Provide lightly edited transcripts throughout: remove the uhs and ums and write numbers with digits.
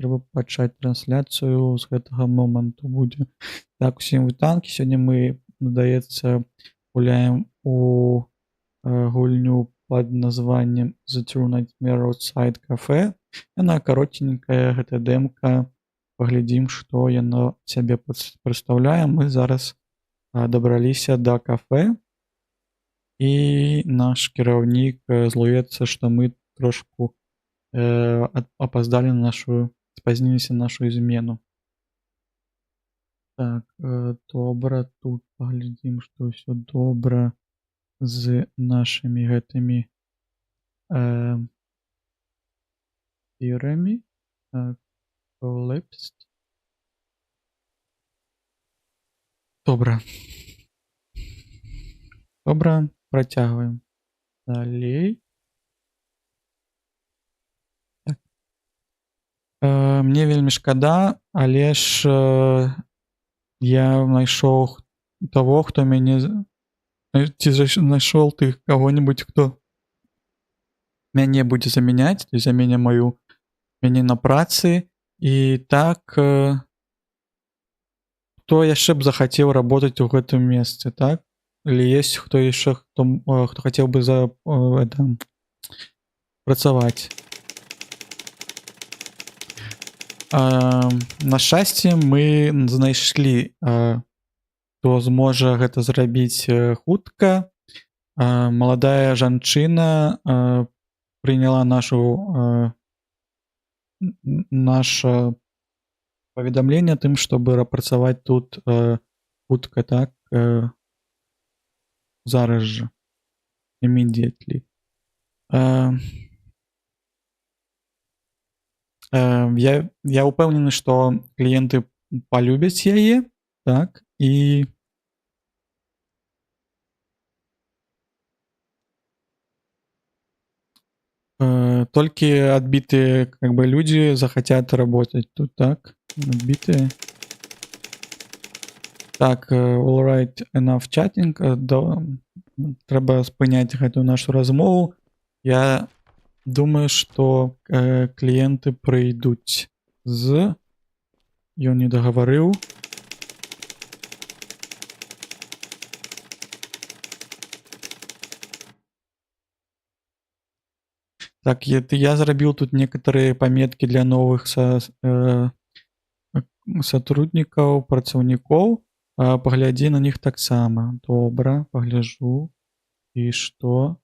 Трэба пачаць трансляцыю з гэтага моманту будзе. Так, усім вітанкі. Сёння мы, здаецца, гуляем у гульню пад названнем The True Nightmare Roadside Cafe. Яна каротенькая, гэта дэмка. Паглядзім, што яно сябе прадстаўляе. Мы зараз дабраліся да кафе. І наш кіраўнік злуецца, што мы трошку опоздали на нашу, спазніліся на нашу змену. Так, добра, тут паглядзім, што ўсё добра з нашымі гэтымі эфірамі. Так, collapsed. Добра. Добра, працягваем. Далей. Так. Мне вельмі шкада, але ж я знайшоў того, хто мяне ці знайшоў ты кого-нибудь, хто мяне будзе замяняць, то есть заменя маю мяне на працы. І так, хто яшчэ б захацеў работаць у гэтым месцы, так? Или есть хто яшчэ, хто хацеў бы за это, працаваць? На шчасце, мы знайшлі, хто зможа гэта зрабіць хутка. Маладая жанчына прыняла наше паведамленне тым, чтобы працаваць тут хутка, так, зараз жа, immediately. Я ўпэўнены, што кліенты палюбяць яе, так, і толькі адбітыя как бы людзі захотят работать тут, так, адбітыя. Так, all right, enough chatting. Трэба спыняць гэтую нашу размову. Я думаю, што кліенты прыйдуць з... Ён не дагаварыў. Так, я зрабіў тут некаторыя паметкі для новых сотруднікаў, працаўнікоў. Паглядзі на них таксама. Добра, пагляджу. І што?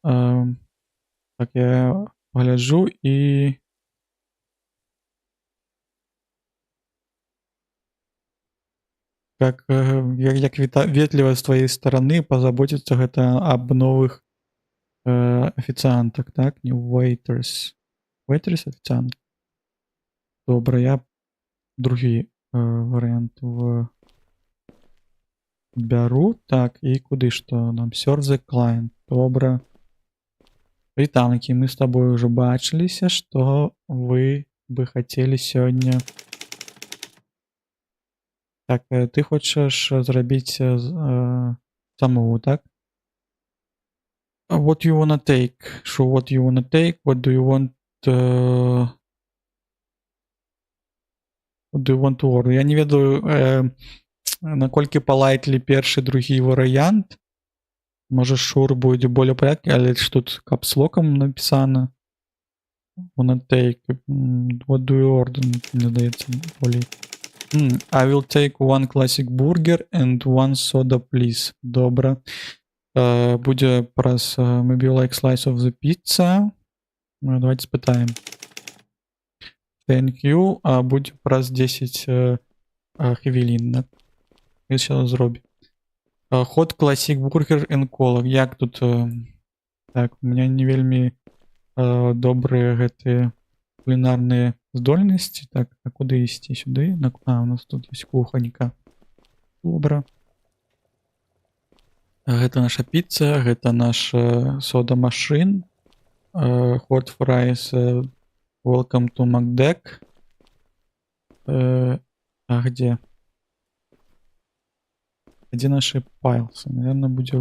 Так, я пагляджу і... Как, як ветліва з твоей стороны позаботиться гэта аб новых официантах, так? Не waiters. Waiters, официант. Добра, я другі варыянт бяру. Так, і куды што нам? Serve the client. Добра. Вітанкі, мы з тобой уже бачыліся, што вы бы хацелі сёння. Так, ты хочаш зрабіць замову, так? What you wanna take? So what you wanna take? What do you want? What do you want to order? Я не ведаю, наколькі politely першы, другі варыянт. Можа, sure будзе более порядке, але ж тут капслокам напісана. Wanna take. What do you order? Мне здаецца, болей. I will take one classic burger and one soda, please. Добра. Будзе праз maybe you like slice of the pizza. Ну, давайте спытаем. Thank you. А будзе праз 10 хвілін. Да? Сейчас зробім. Hot classic burger and cola. Як тут? Так, у меня не вельмі добрыя гэтыя кулінарныя здольнасці. Так, а куды ісці? Сюды? У нас тут есть кухонька. Добра. Гэта наша піца, гэта наш сода машин. Hot fries, welcome to MacDeck. А где? Где наши пайлсы? Наверное, будзе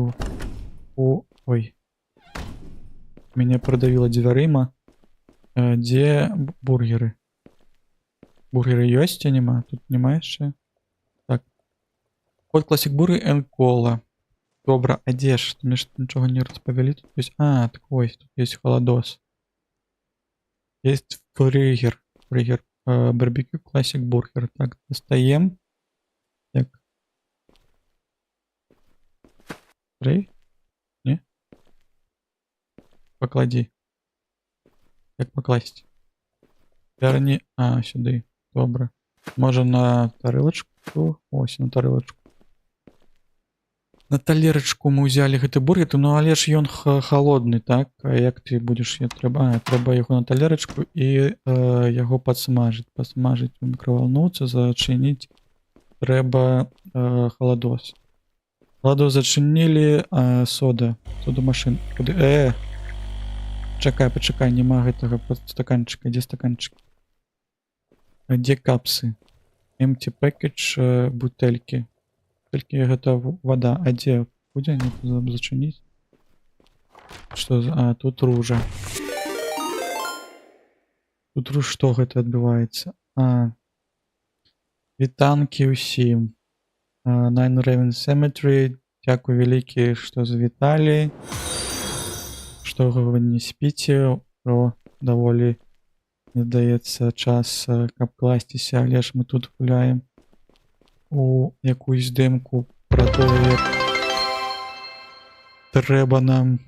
у... Ой. Меня продавила дзвярыма. Дзе бургеры? Бургеры ёсць ці няма? Тут няма яшчэ. Так. Hot Classic Burger and Cola. Добра, а дзе ж? Мне ж нічога не распавялі. Тут ёсць. А, так вось, тут есть халадос. Есть фрыгер. Фрыгер. Барбекю Classic Burger. Так, дастаем. Так. Трэй? Не? Пакладзі. Як пакласці? Вярні. А, сюды. Добра. Можа, на тарэлачку? Ось на тарэлачку. На талерачку мы ўзялі гэты бургер, ну але ж ён халодны, так? А як ты будзеш я трэба, а, трэба яго на талерачку і яго падсмажыць, пасмажыць у мікравалноўцы, зачыніць трэба халадос. Халадос зачынілі, сода, сода машин. Куды? Чакай, пачакай, няма гэтага стаканчыка, дзе стаканчык? А дзе капсы? Empty package, бутэлькі. Толькі гэта вада. А дзе? Будзе не зачыніць? Что за? А, тут ружа. Тут руж, што гэта адбываецца? А. Вітанкі ўсім. Nine Raven Cemetery. Дзякуй вялікі, што завіталі. Што вы не спіце. О, даволі, здаецца, час, каб класціся, але ж мы тут гуляем у якусь дэмку пра тое, як трэба нам.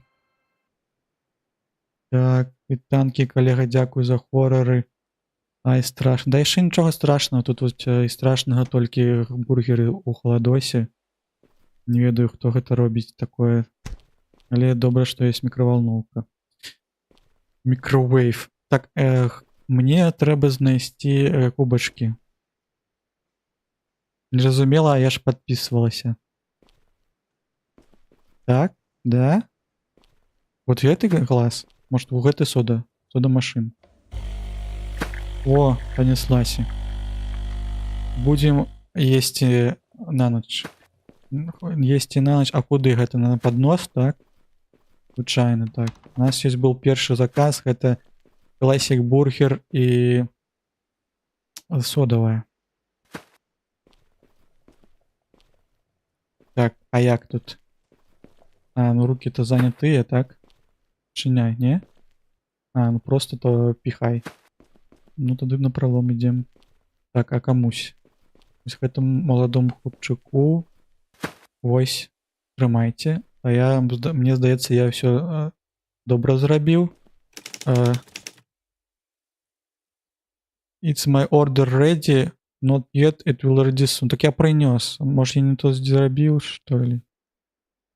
Так, вітанкі, калега, дзякуй за хорары. Ай, страшна. Да яшчэ нічога страшнага, тут вот, і страшнага толькі бургеры ў халадосе. Не ведаю, хто гэта робіць такое. Але добра, што ёсць мікравалноўка. Microwave. Так, мне трэба знайсці кубачкі. Незразумела, а я ж падпісвалася. Так, да? Вот гэты глаз? Может, у гэты сода? Сода машин. О, понеслась. Будем есці на ноч. Есці на ноч, а куды гэта? На поднос, так? Звычайна, так. У нас ёсць был першы заказ, гэта классик бургер і содовая. Так, а як тут? А, ну руки-то занятые, так? Чыняй, не? А, ну просто то піхай. Ну тады на пралом ідзем. Так, а камусь? Вось гэтаму маладому хлопчыку. Вось, трымайце. А я, мне здаецца, я ўсё добра зрабіў. It's my order ready. Not yet, it will ready soon. Так я прынёс. Может, я не то зрабіў, что ли?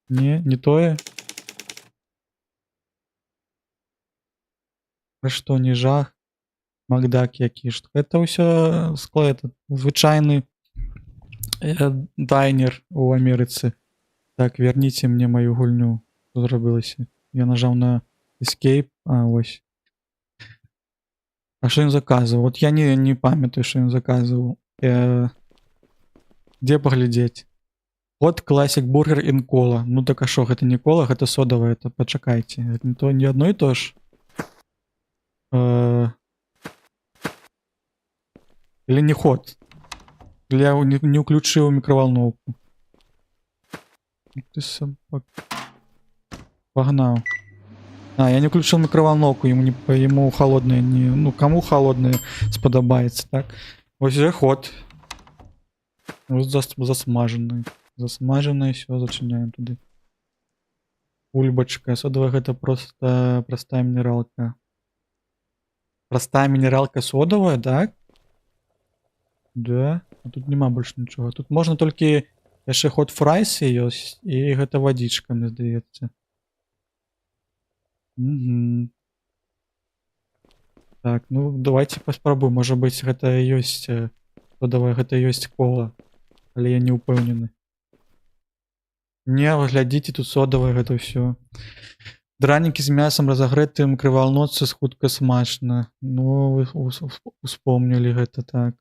Не, не тое? А што, не жах? Макдак які ж. Гэта ўсё склад, этот, звычайны дайнер у Амерыцы. Так, верніце мне маю гульню. Што зрабілася? Я нажаў на Escape. А, ось. А што ён заказваў? Вот я не памятаю, што ён заказваў. Дзе паглядзець? Hot Classic Burger and Cola. Ну так а шо, гэта не кола, гэта содавая, это пачакайце. Гэта не то, не одно и то ж. Или не hot? Или я не ўключыў мікравалноўку? Ты собак. Погнал. А, я не включил микроволновку, ему не ему холодное не, ну кому холодное спадабаецца, так? Вось уже hot. Вот засмажаны. Засмажанае, все, зачыняем туды. Бульбачка, содовая — гэта просто простая минералка. Простая минералка содовая, так? Да, а тут няма больш нічога. Тут можна толькі яшчэ hot fries ёсць, і гэта вадзічка, мне здаецца. Угу. Так, ну давайте паспрабуем. Можа быць, гэта ёсць содавая, гэта ёсць кола. Але я не ўпэўнены. Не, вы глядзіце, тут содавая, гэта ўсё. Дранікі з мясам, разагрэтым мікравалноўцы, хутка, смачна. Ну, вы успомнілі гэта, так.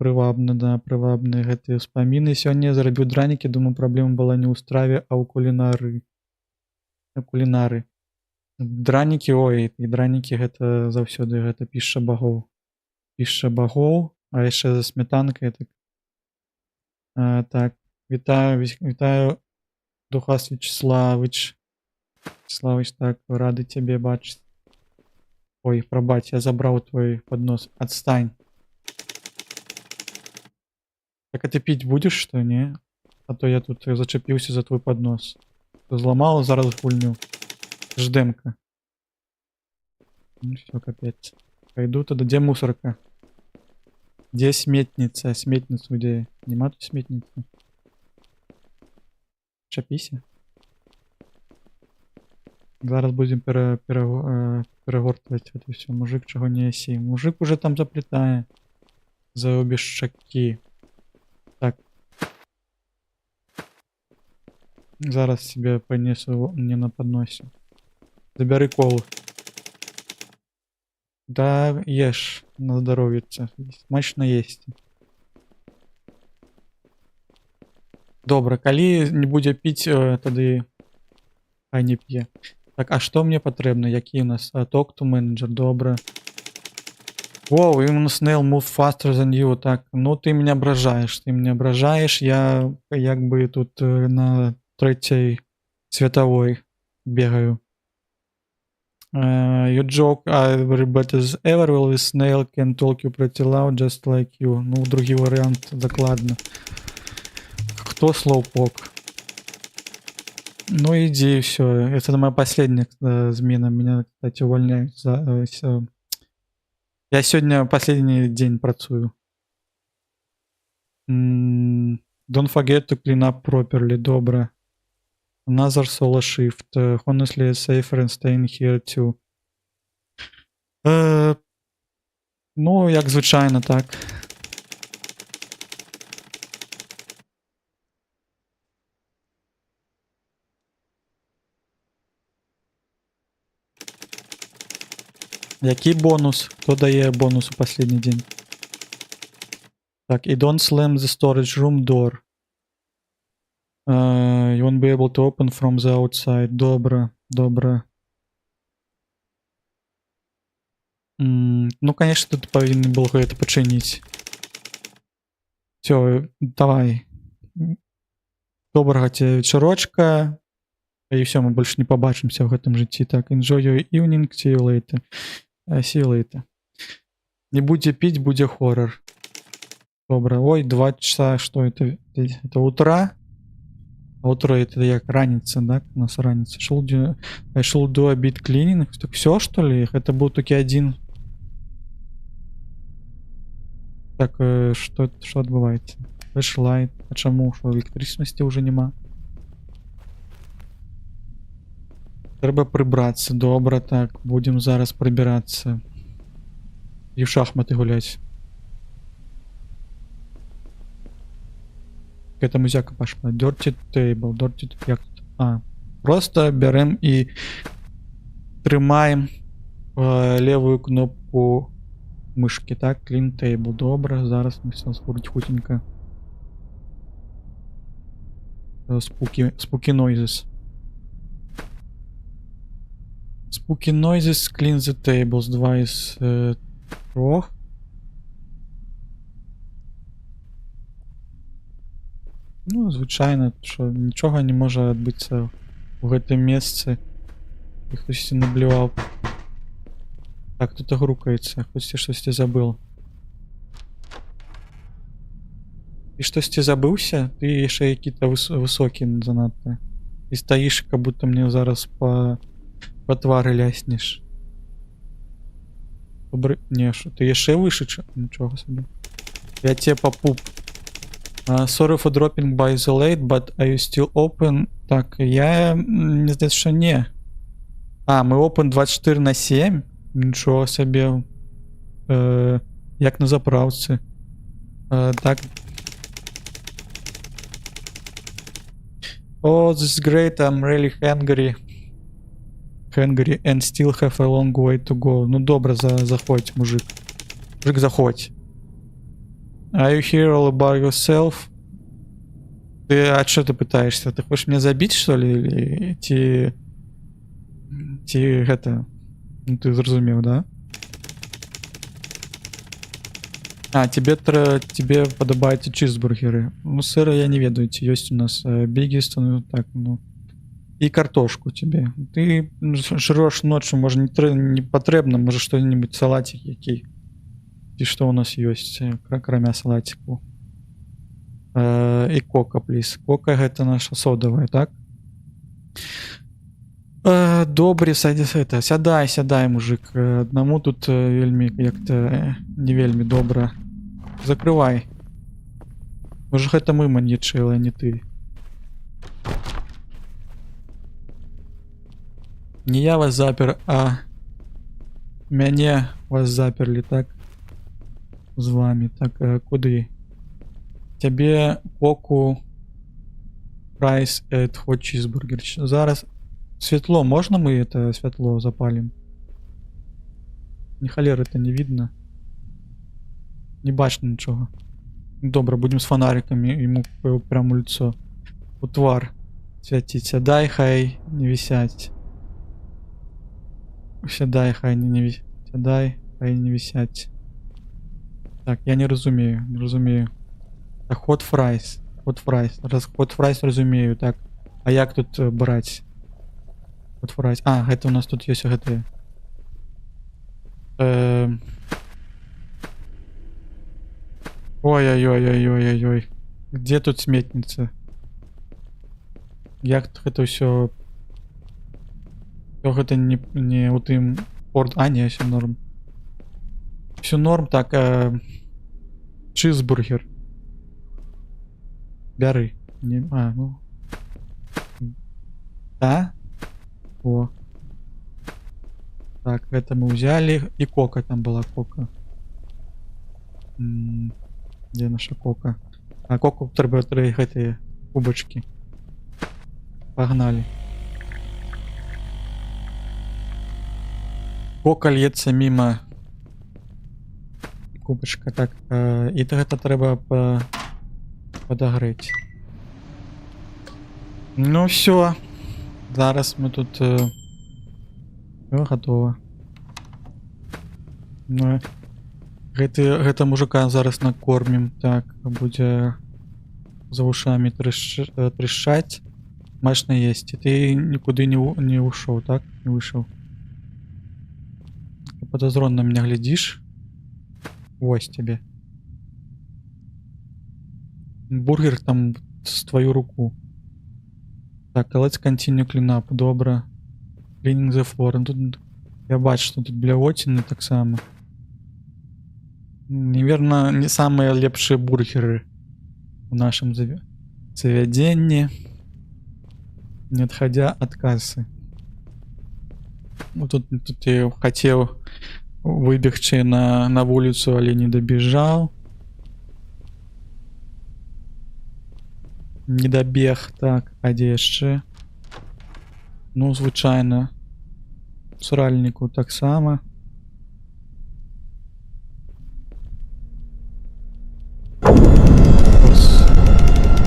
Прывабна, да, прывабныя гэтыя ўспаміны. Сёння я зарабіў дранікі, думаю, праблема была не ў страве, а ў кулінары. У кулінары. Дранікі, ой, і дранікі гэта заўсёды гэта пішча багоў. Пішча багоў, а яшчэ за сметанкай так. Так, вітаю, вітаю, Духас Вячеславыч. Вячеславыч, так, рады цябе бачыць. Ой, прабач, я забраў твой поднос. Отстань. Так, а ты пить будешь, что, не? А то я тут зачепился за твой поднос. Зламаў зараз гульню. Ждемка. Ну все, капец. Пойду тогда. Где мусорка? Где сметница? Сметницу где? Нема тут сметницы? Чапіся. Зараз будем перегортваць это все. Мужик, чего не ясі? Мужик уже там заплетае. За обе щаки. Так. Зараз себе понесу не на подносе. Забяры колу. Да, ешь на здоровьице. Смачно есть. Добра, калі не будзе піць, тады хай не п'е. Так, а што мне патрэбна? Які у нас? Talk to manager, добра. Wow, even snail move faster than you. Так, ну ты меня ображаешь, ты меня ображаешь. Я як бы тут на третьей световой бегаю. You joke, everybody is ever will this snail can talk you pretty loud, just like you. Ну, другі варыянт дакладна. Кто слоупок? Ну иди, все. Это моя последняя змена. Меня, кстати, увольняют за, Я сегодня последний день працую. Don't forget to clean up properly. Добра. Another solo shift. Honestly, it's safer and staying here too. Ну, як звичайно, так. Який бонус? Хто дає бонус у последний день? Так, і don't slam the storage room door. You won't be able to open from the outside. Добре, добре. Ну, конечно, тут повинен был это починить. Все, давай. Доброго тебе вечерочка. И все, мы больше не побачимся в этом житті. Так, enjoy your evening, see you later. See you later. Не будете пить, буде хоррор. Добре. Ой, 2 часа, что это? Это утра? А утро это як раніца, так? У нас раніца. I should do a bit cleaning. Так все, что ли? Это был только один. Так, что адбываецца? Flashlight. А чаму? Що электрычнасці уже нема? Трэба прыбрацца. Добра, так. Будем зараз прыбірацца. І в шахматы гуляць. Это музяка пошла. Dirty table, dirty. Як тут? А, просто берем і трымаем левую кнопку мышки, так? Clean table. Добра, зараз мы все схурить хутенько. Spooky, spooky noises. Spooky noises, clean the tables. Два із трьох. Ну, звичайно, що нічого не може відбутися в гэтым месцы. І хтось наблював. Так, тут грукається, хтось щось забыл. І щось забыўся? Ты яшчэ які-то высокі занадта. І стаіш, как будто мне зараз по твары ляснеш. Добры... Не, що ти яшчэ выше, нічога сабе. Я тебе по пуп. Sorry for dropping by the late, but are you still open? Так, я... Мне здаецца, що не. А, мы open 24 на 7? Нічого собі. Як на заправці. Так. Oh, this is great, I'm really hungry. Hungry and still have a long way to go. Ну добре, заходь, мужик. Мужик, заходь. Are you here all by yourself? Ты, а что ты пытаешься? Ты хочешь меня забить, что ли? Или Ці гэта... Ну, ты зразумеў, да? А, тебе падабаюцца чызбургеры. Ну, сыра я не ведаю, ці ёсць у нас бігіст, ну, так, ну. І картошку тебе. Ты жрёшь ночью, можа, не патрэбна, можа, што-нибудь салатик які. Ці што у нас ёсць, акрамя салатику. І кока, плиз. Кока гэта наша содовая, так? Добре, садись, это, сядай, сядай, мужик. Аднаму тут вельмі, як-то, не вельмі добра. Закрывай. Можа, гэта мы маньячылы, а не ты. Не я вас запер, а мяне вас заперли, так? З вами. Так, куды? Цябе коку, прайс, hot cheeseburger. Зараз светло, можно мы это светло запалим? Ни холеры это не видно. Не бачно ничего. Добро, будем с фонариками ему прямо в лицо. У твар святить. Сядай, хай не висять. Сядай, хай не висять. Сядай, хай не висять. Так, я не разумею, не разумею. Так, hot fries. Hot fries. Раз, hot fries разумею, так. А як тут брать? Hot fries. А, гэта у нас тут есть гэтые. Ой-ой-ой-ой-ой-ой-ой. Где тут сметница? Як тут гэта ўсё... Всё гэта не у тым порт... А, не, всё норм. Всё норм, так, чизбургер. Бяры. Не, а, ну. Да? О. Так, это мы взяли. И кока там была, кока. Где наша кока? А коку трэба тры гэтыя кубачкі. Погнали. Кока льется мимо. Кубочка, так. І гэта трэба подогреть. Ну все. Зараз мы тут... Всё, готово. Ну, гэта мужика зараз накормим. Так, будзе за ушами трещать. Смачно есть. И ты никуда не ушел, так? Не вышел. Подозрон на меня глядишь. Вось тебе. Бургер там с твою руку. Так, let's continue clean up. Добра. Cleaning the floor. Ну, тут я бачу, что тут блявотины так само. Наверно, не самые лепшие бургеры в нашем заведении. Не отходя от кассы. Вот тут я хотел выбегчы на вулицу, але не добежал. Не добег. Так, а дзе яшчэ? Ну, звычайна. Сральніку таксама.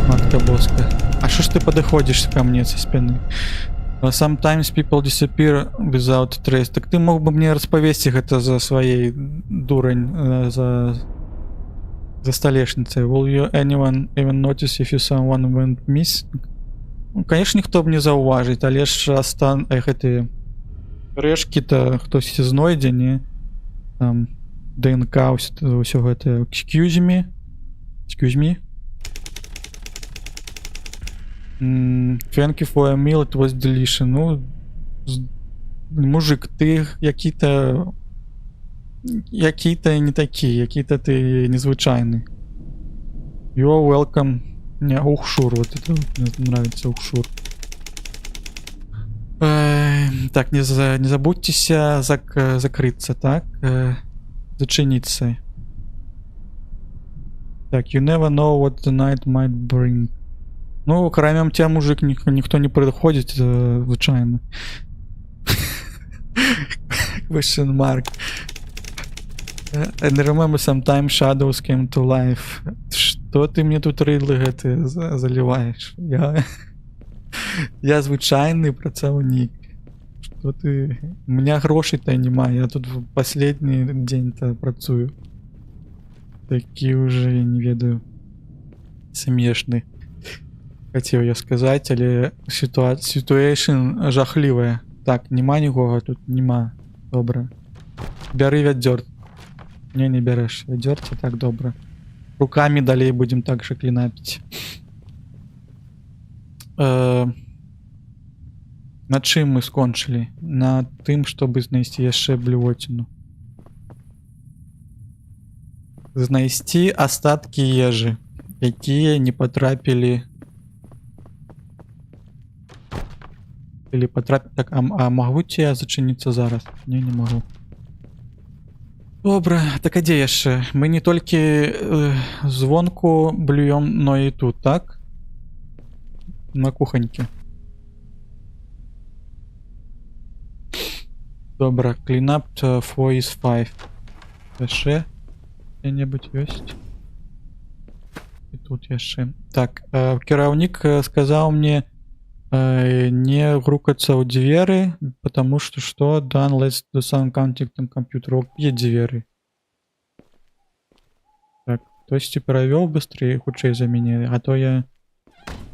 Матка боска. А що ж ти подходишь ко мне со спины? Sometimes people disappear without trace. Так ты мог бы мне распавесці гэта за сваей дурань, за столешницей. Will you anyone even notice if you someone went miss? Ну, конечно, ніхто б не заўважыць, але ж гэтыя рэшкі-то хтосьці знойдзе, не? Там ДНК, ўсё гэтае. Excuse me. Excuse me. Thank you for a meal, it was delicious. Ну, мужик, ты який-то не такий, який-то ты незвычайны. You're welcome. Не, ухшур, вот это вот мне нравится, ухшур. Так, не забудьтеся закрыться, так? Зачиниться. Так, you never know what the night might bring. Ну, кроме тебя, мужик, никто не приходит, звычайно. Question mark. And remember, sometimes shadows came to life. Что ты мне тут рыдлы гэты заливаешь? Я звычайны працаўнік. Что ты? У меня грошай-то няма, я тут в последний день-то працую. Такі уже, я не ведаю. Смешны. Хацеў я сказаць, але ситуation жахлівая. Так, нема нікога тут, нема. Добра. Бяры вядзёр. Не, не бярэш. Вядзёрца, так, добра. Руками далей будем так же клінапіць. На чым мы скончылі? На тым, чтобы знайсці яшчэ блювоціну. Знайсці астаткі ежы, якія не патрапілі или потрапі. Так, а магу ці я зачыніцца зараз? Не, не магу. Добра, так а дзе яшчэ? Мы не толькі звонку блюём, но і тут, так? На кухоньке. Добра, clean up 4 is 5. Яшчэ дзе-небудзь ёсць? І тут яшчэ. Так, кіраўнік сказаў мне не грукацца ў дзверы, потому что что? Done, let's do some counting on computer. Е дзверы. Так, хтосьці правёў быстрее, хутчэй за мяне, а то я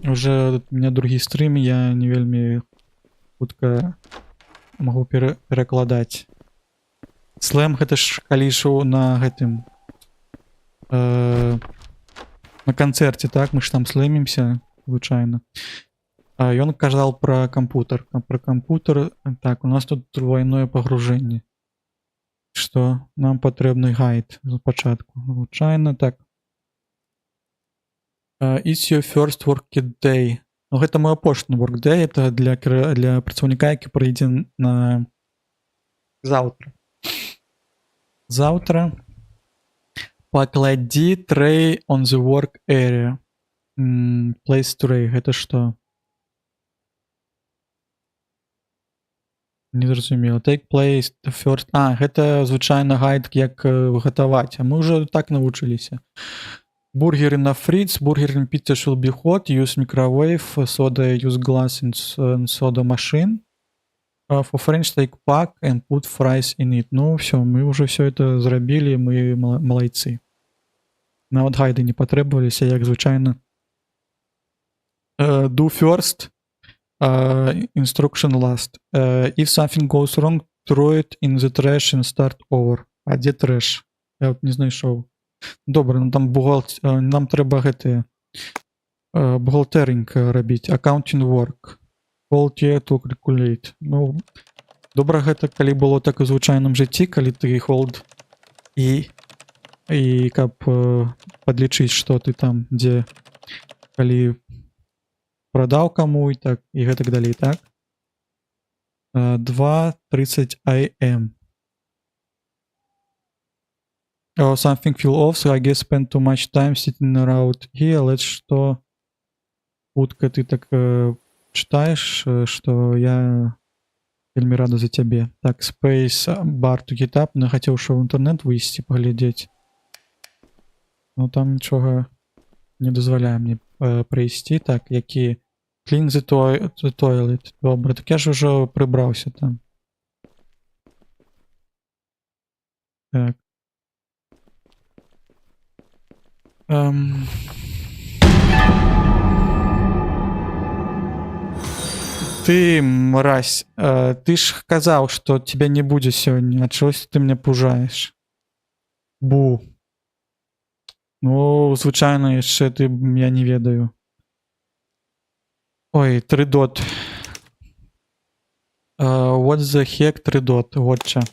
уже, у меня другі стрым, я не вельмі хутка магу перакладаць. Слэм гэта ж калі ішоў на гэтым на канцэрце, так, мы ж там слэмімся звычайна. А ён казал про компьютер, про компьютер. Так, у нас тут двойное погружение. Что нам патрэбны гайд спачатку. Звычайна так. It's your first work day. Ну, гэта мой апошні work day, это для працаўніка, які прыйдзе на заўтра. Заўтра пакладзі tray on the work area. Place tray, гэта што? Незразумела. Take place the first. А, гэта звычайна гайд, як гатаваць. А мы ўжо так навучыліся. Бургеры на fritz, burger and pizza should be hot, use microwave, soda, use glass and soda machine. For French, take pack and put fries in it. Ну, все, мы уже все это зрабілі, мы малайцы. Нават гайды не патрэбаваліся, як звычайна. Do first, instruction last. If something goes wrong, throw it in the trash and start over. А дзе трэш? Я вот не знайшоў. Добра, ну там нам трэба гэтыя бухгалтэрынг рабіць, accounting work. Hold here to calculate. Ну, добра гэта, калі было так у звычайным жыцці, калі ты hold і каб падлічыць, што ты там, дзе, калі прадаў каму і так і гэтак далей, так? 2:30 AM. Oh, something feel off, so I guess spend too much time sitting around here. Let's что хутка ты так читаешь, что я вельмі рада за цябе. Так, space bar to get up. Ну, хацеў що в інтэрнэт выйсці паглядзець. Ну там нічога не дазваляе мне прыйсці. Так, які clean the toilet. Добра, так я ж ужо прыбраўся там. Так. Ты, мразь, ты ж казаў, што тебя не будзе сёння, а чогось ты мне пужаеш. Бу. Ну, звычайна, яшчэ ты, я не ведаю. Ой, тры дот. What the heck, тры дот, gotcha.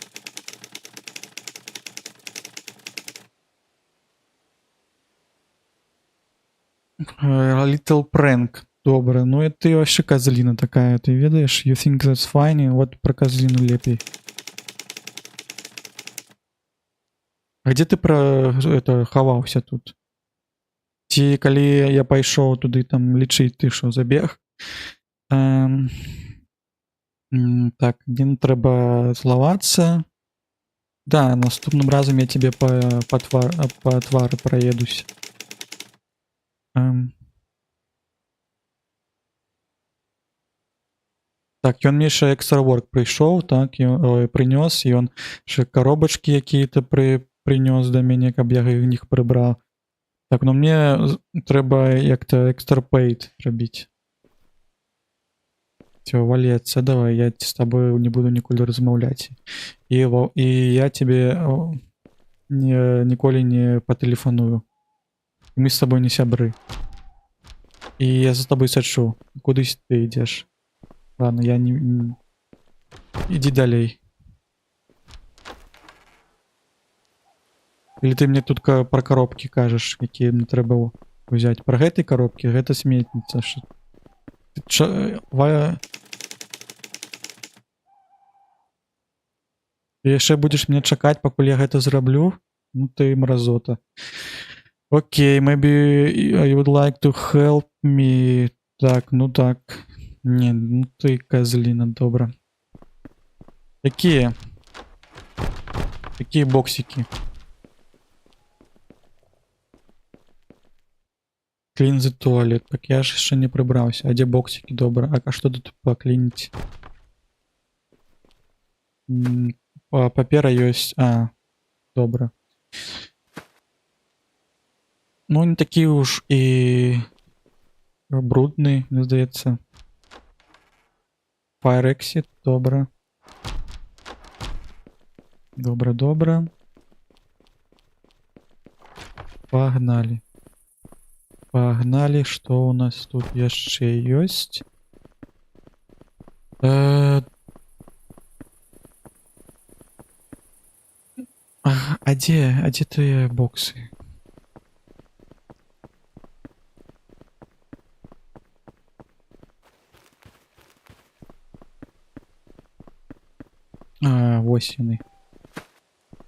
Little prank. Добра. Ну и ты вообще козлина такая, ты ведаеш? You think that's funny? Вот про козлину лепей. А где ты про это хаваўся тут? Ці калі я пайшоў туды там лічыць, ты що, забег? Так, мне трэба злавацца. Да, наступным разам я тебе по твары праедусь. Так, ён мне яшчэ extra work прыйшоў, так, і, ой, прынёс, і ён яшчэ каробачкі якія-то прынёс да мяне, каб я іх прыбраў. Так, ну мне трэба як-то extra paid рабіць. Всё, вали отсюда, давай, я с тобой не буду ніколі размаўляць. І я тебе ніколі не патэлефаную. Мы с тобой не сябры. І я за тобой сачу. Кудысь ты ідзеш. Ладно, я не. Ідзі далей. Или ты мне тут про коробки кажаш, якія мне трэба взять. Про гэтай коробки, гэта сметніца. Шо... Ты чо... Ва... Ты яшчэ будзеш мне чакаць, пакуль я гэта зраблю? Ну ты мразота. Окей, maybe you would like to help me. Так, ну так. Не, ну ты козлина, добра. Какие? Какие боксики? Clean the toilet. Так я ж яшчэ не прыбраўся. А дзе боксики, добра? А што тут паклініць? Папера ёсць. А, добра. Ну, не такі уж і брудны, мне здаецца. Fire exit, добра. Добра, добра. Погнали. Погнали, что у нас тут яшчэ ёсць? А дзе тыя боксы? А, вось яны.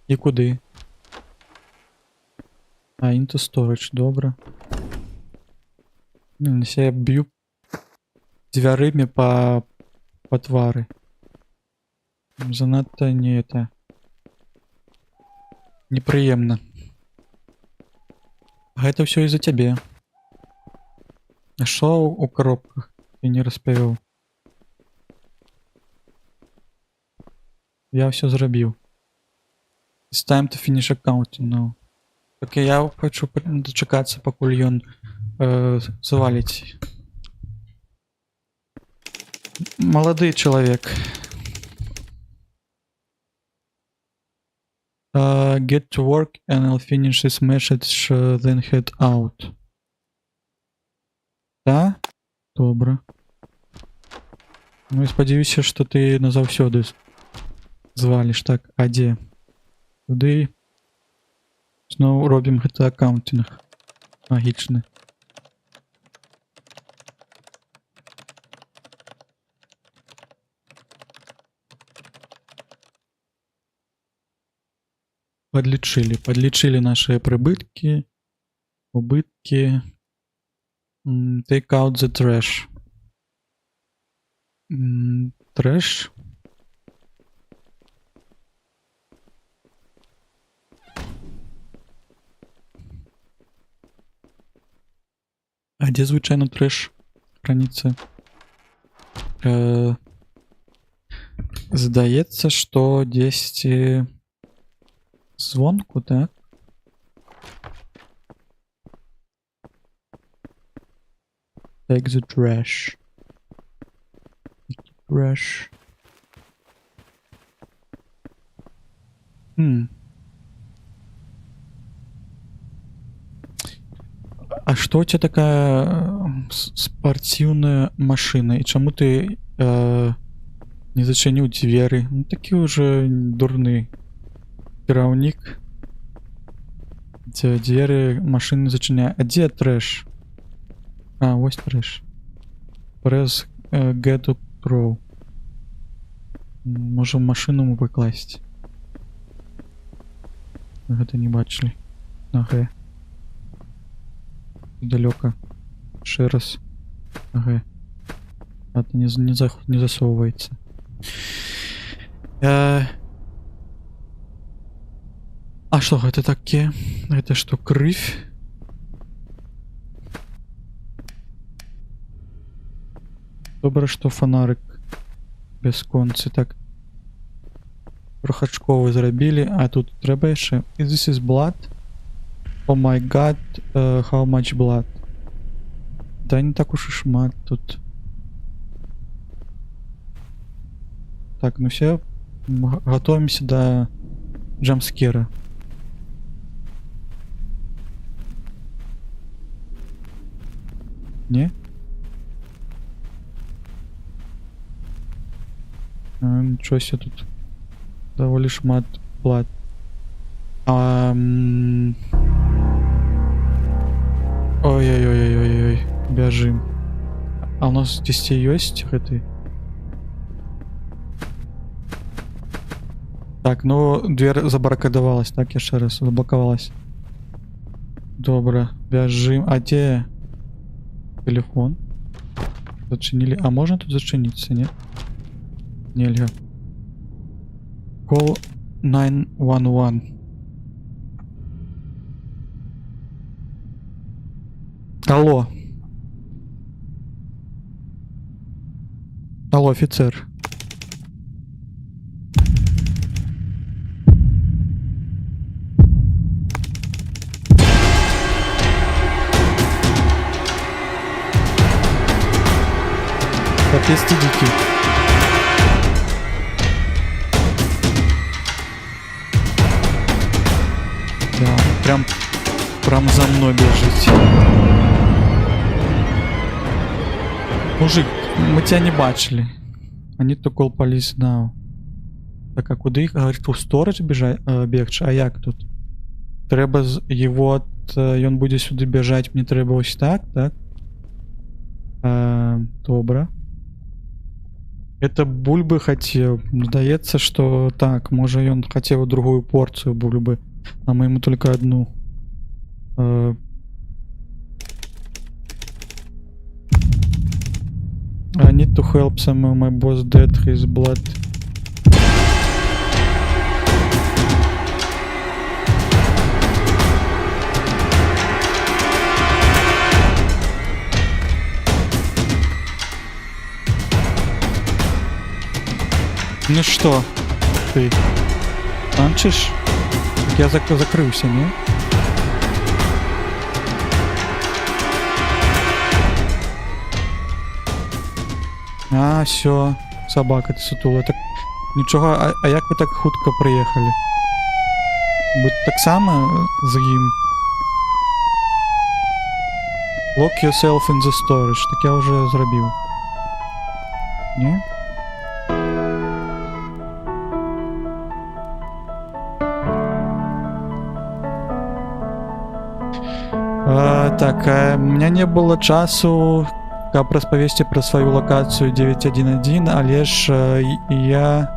І куды? А, into storage, добра. Ну, я б'ю дзвярымі па твары. Занадта не это. Непрыемна. Гэта ўсё из-за цябе. А што ў коробках? Ты не распавёў. Я ўсё зрабіў. It's time to finish accounting now. Так я хочу дачакацца, пакуль ён заваліць. Малады чалавек. Get to work and I'll finish this message, then head out. Да? Добра. Ну і спадзяюся, што ты назаўсёды зваліш. Так, а дзе? Туды. Зноў робім гэты accounting. Магічны. Подлічылі, подлічылі наши прыбыткі, убыткі. Take out the trash. Трэш. А дзе звычайна трэш храніцца? Здаецца, што дзесьці звонку, так? Take the trash. Take the trash. А что у тебя такая спортивная машина? И чаму ты не зачыніў дзверы? Ну, такі уже дурны кіраўнік. Дзе дзверы машины зачыняе. А дзе трэш? А, вось трэш. Press G to throw. Можа, машину ему пакласць? Гэта не бачылі. На Г. Далёка. Яшчэ раз. Г. Ладно, не засоўваецца. А што гэта таке? Гэта што, крыв? Добра, што фонарик. Бясконцы. Так. Трохачковы зрабілі, а тут трэба яшчэ. Is this is blood? Oh my god, how much blood? Да не так уж і шмат тут. Так, ну все, готовимся до джампскера. Не? А, ничего себе тут. Доволі шмат плат. Ой-ой-ой-ой-ой-ой, бяжим. А у нас здесь есть гэты? Так, ну дверь забаракадавалась, так, яшчэ раз, заблокавалась. Добра, бяжим. А дзе телефон? Зачынілі. А можна тут зачыніцца, не? Нельга. Call 911. Алло. Алло, офицер. Капец ты дикий. Да, прям за мной бежит. Мужик, мы тебя не бачили. Они то call police now. Так, а куды их? Говорит, у storage бежать, бегчы? А як тут? Трэба з его от, ён будзе сюды бежать, мне трэба ось так, так? Добра. Это бульбы хотел. Здаецца, что так, можа ён хотел другую порцию бульбы, а мы ему только одну. I need to help some of my boss dead his blood. Ну что, ты танчишь? Так я закрылся, не? А, все, собака ты сутулая. Так, нічого, а як ви так хутко приїхали? Ви так само з ним? Lock yourself in the storage. Так я вже зробив. Ні? Так, у меня не было часу, каб распавесці пра сваю лакацыю 911, але ж я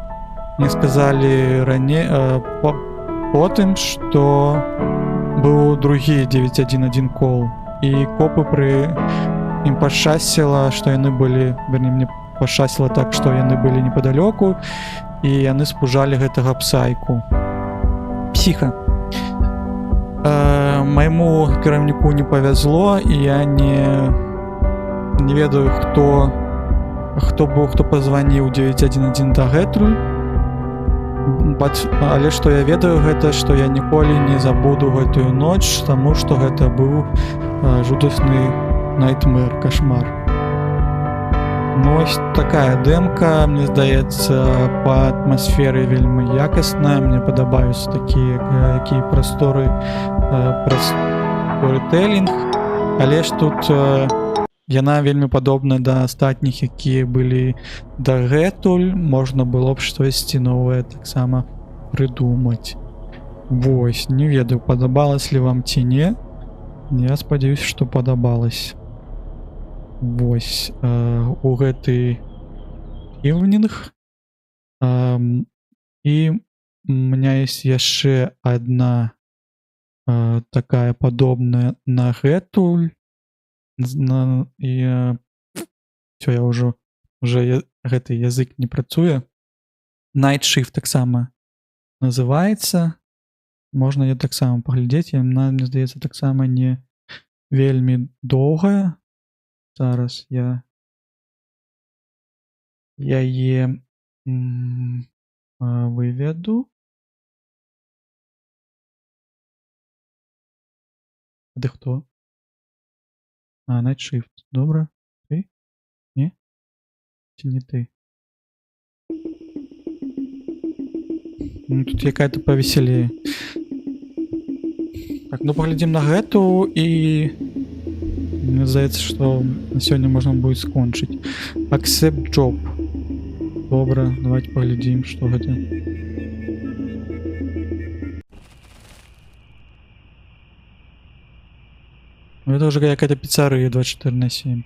мне сказалі раней, потым, што быў другі 911 кол, і копы пры ім пашчасціла, што яны былі, вернее, мне пашчасціла так, што яны былі непадалёку, і яны спужалі гэтага псайку. Псіха. Майму кіраўніку не павязло, і я не ведаю, хто быў, хто пазваніў 911 дагэтуль. Але што я ведаю, гэта, што я ніколі не забуду гэтую ноч, таму што гэта быў жудасны найтмэр, кашмар. Ну, ось такая дэмка, мне здаецца, па атмасферы вельмі якасная. Мне падабаюцца такія, якія праз сторытэлінг. Але ж тут яна вельмі падобна да астатніх, якія былі дагэтуль. Можна было б штосьці новае таксама прыдумаць. Вось, не ведаю, падабалась ли вам ці не. Я спадзяюсь, што падабалась. Вось, у гэты evening. І у меня есть яшчэ одна такая падобная на гэтуль. І всё, я ўжо, уже я, гэты язык не працуе. Night Shift таксама называецца. Можна яе таксама паглядзець. Яна, мне здаецца, таксама не вельмі доўгая. Зараз я яе Выведу. А ты хто? А, Night Shift. Добра. Ты? Не? Ці не ты? Ну, тут якая-то повеселее. Так, ну паглядзім на гэту, і мне здаецца, што на сёння можна будет скончыць. Accept job. Добра, давайте паглядзім, што гэта. Ну, это уже какая-то пиццерия 24 на 7.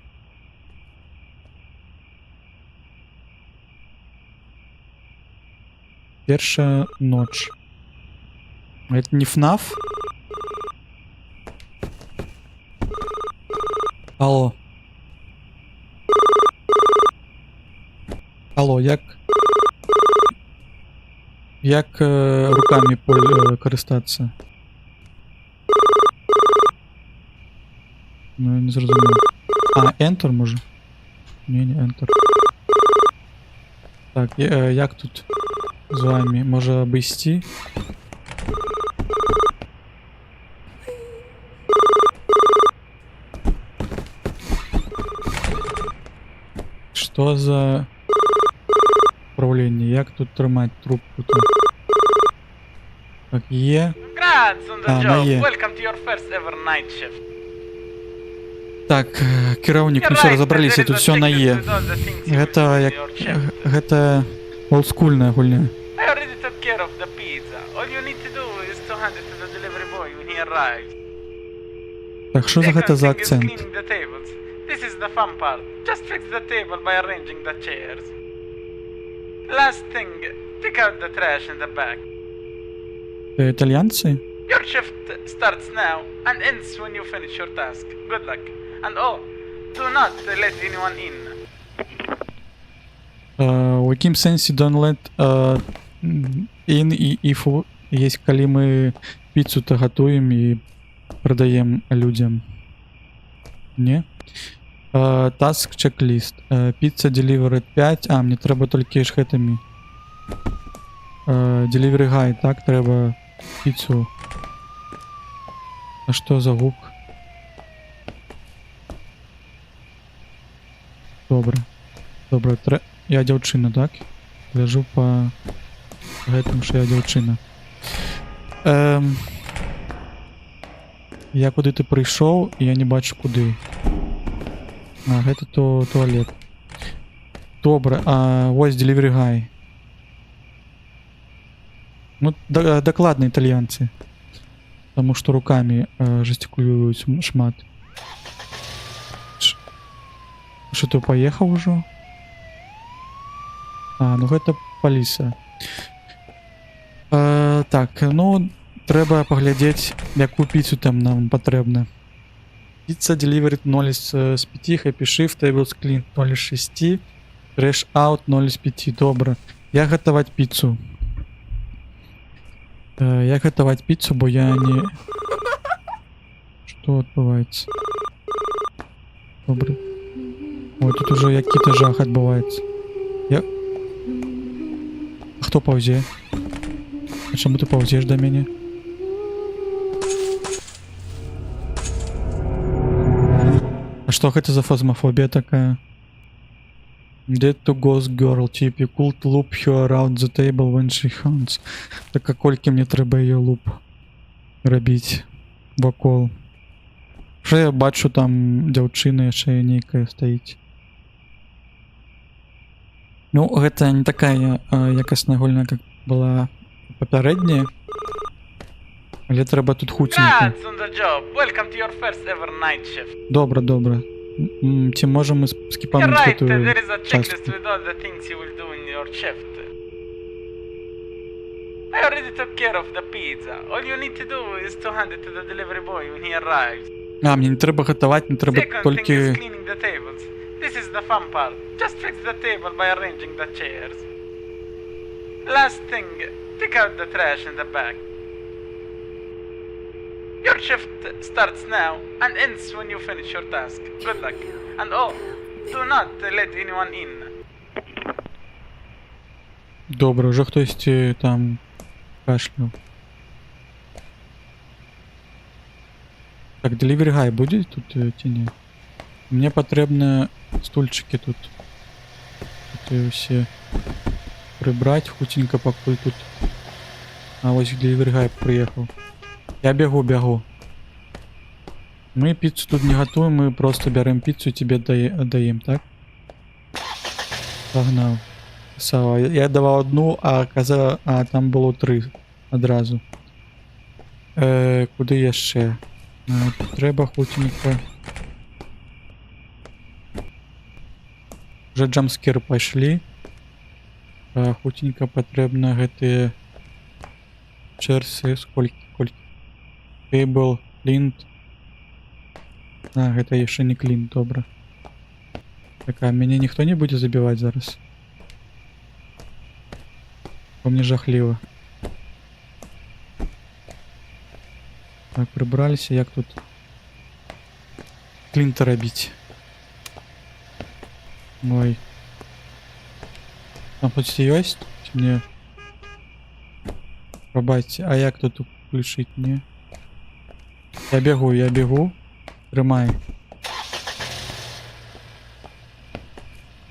Першая ноч. Это не ФНАФ? Алло. Алло, як руками карыстацца? Ну, я не зразумеў. А, Enter можа? Не, не Enter. Так, як тут з вами? Можа, абысці? Что за управление? Як тут трымаць трубку-то? Так, Е. Congrats on the А, на job. Е. Welcome to your first ever night shift. Так, кіраўнік, You're ну все, right, разобраліся, there тут is a все на checklist Е. with all the things you will Гэта do in як your shift. гэта олдскульная гульня. I already took care of the pizza. All you need to do is to hand it to the delivery boy when he arrives. Так, що за Second гэта за thing is акцент? cleaning the tables. This is the fun part. Just fix the table by arranging the chairs. Last thing, take out the trash in the back. Італьянцы? Your shift starts now and ends when you finish your task. Good luck. And oh, do not let anyone in. У якім сэнсе don't let in і if есть, калі мы піцу-то гатуем і прадаем людзям? Не? Task checklist. Pizza delivered 5. А, мне трэба толькі ж гэтымі. Delivery guy, так, трэба піцу. А што за гук? Добра. Добра, я дзяўчына, так? Гляжу па гэтым, што я дзяўчына. Я куды ты прыйшоў, і я не бачу куды. А, гэта то туалет. Добра, а вось delivery guy. Ну, дакладна італьянцы. Таму што рукамі жестикулююць шмат. Што, ты паехаў ужо? А, ну гэта паліса. Так, ну трэба паглядзець, якую піцу там нам патрэбна. Pizza delivered 0 з 5, happy shift, tables clean 0 з 6, trash out 0 з 5. Добра. Як гатаваць піцу? Як гатаваць піцу, бо я не... Што адбываецца? Добра. Ой, тут уже які-то жах адбываецца. Я... А хто паўзе? А чаму ты паўзеш да мяне? А што гэта за фазмафобія такая? Dead to Ghost Girl, tip, you could loop her around the table when she hunts. Так а колькі мне трэба ее loop рабіць вакол? Що я бачу, там дзяўчына яшчэ нейкая стаіць. Ну, гэта не такая якасная гульня, как была папярэдняя. Але трэба тут хуценька. Congrats on the job. Welcome to your first ever night shift. Добра, добра. Ці можам мы You're скіпануць right, гэтую there is a checklist частку? with all the things you will do in your shift. I already took care of the pizza. All you need to do is to hand it to the delivery boy when he arrives. А, мне не трэба гатаваць, мне трэба Second thing толькі... is cleaning the tables. This is the fun part. Just fix the table by arranging the chairs. Last thing, take out the trash in the back. Your shift starts now and ends when you finish your task. Good luck. And oh, do not let anyone in. Добра, ўжо хтосьці там кашляў. Так, Delivery Guy будзе тут ці не? Мне патрэбна стульчики тут. Тут усе прыбраць хуценька, пакуль тут. А вось Delivery Guy прыехаў. Я бегу, бягу. Мы піцу тут не гатуем, мы просто бярэм піцу і тебе аддаем, так? Пагнаў. Сава, я даваў одну, а каза, а там было тры адразу. Куды яшчэ? Трэба хуценька. Уже джамскеры пайшлі. Хуценька патрэбна гэтыя чэрсы, сколькі, колькі. Table, cleaned. А, гэта яшчэ не клін, добра. Так, а мяне ніхто не будзе забіваць зараз? Бо мне жахліва. Так, прыбраліся, як тут клін-то рабіць? Ой. Там хоць ёсць? Ці мне? Прабачце, а як тут уключыць? Не? Я бегу, я бегу. Трымай.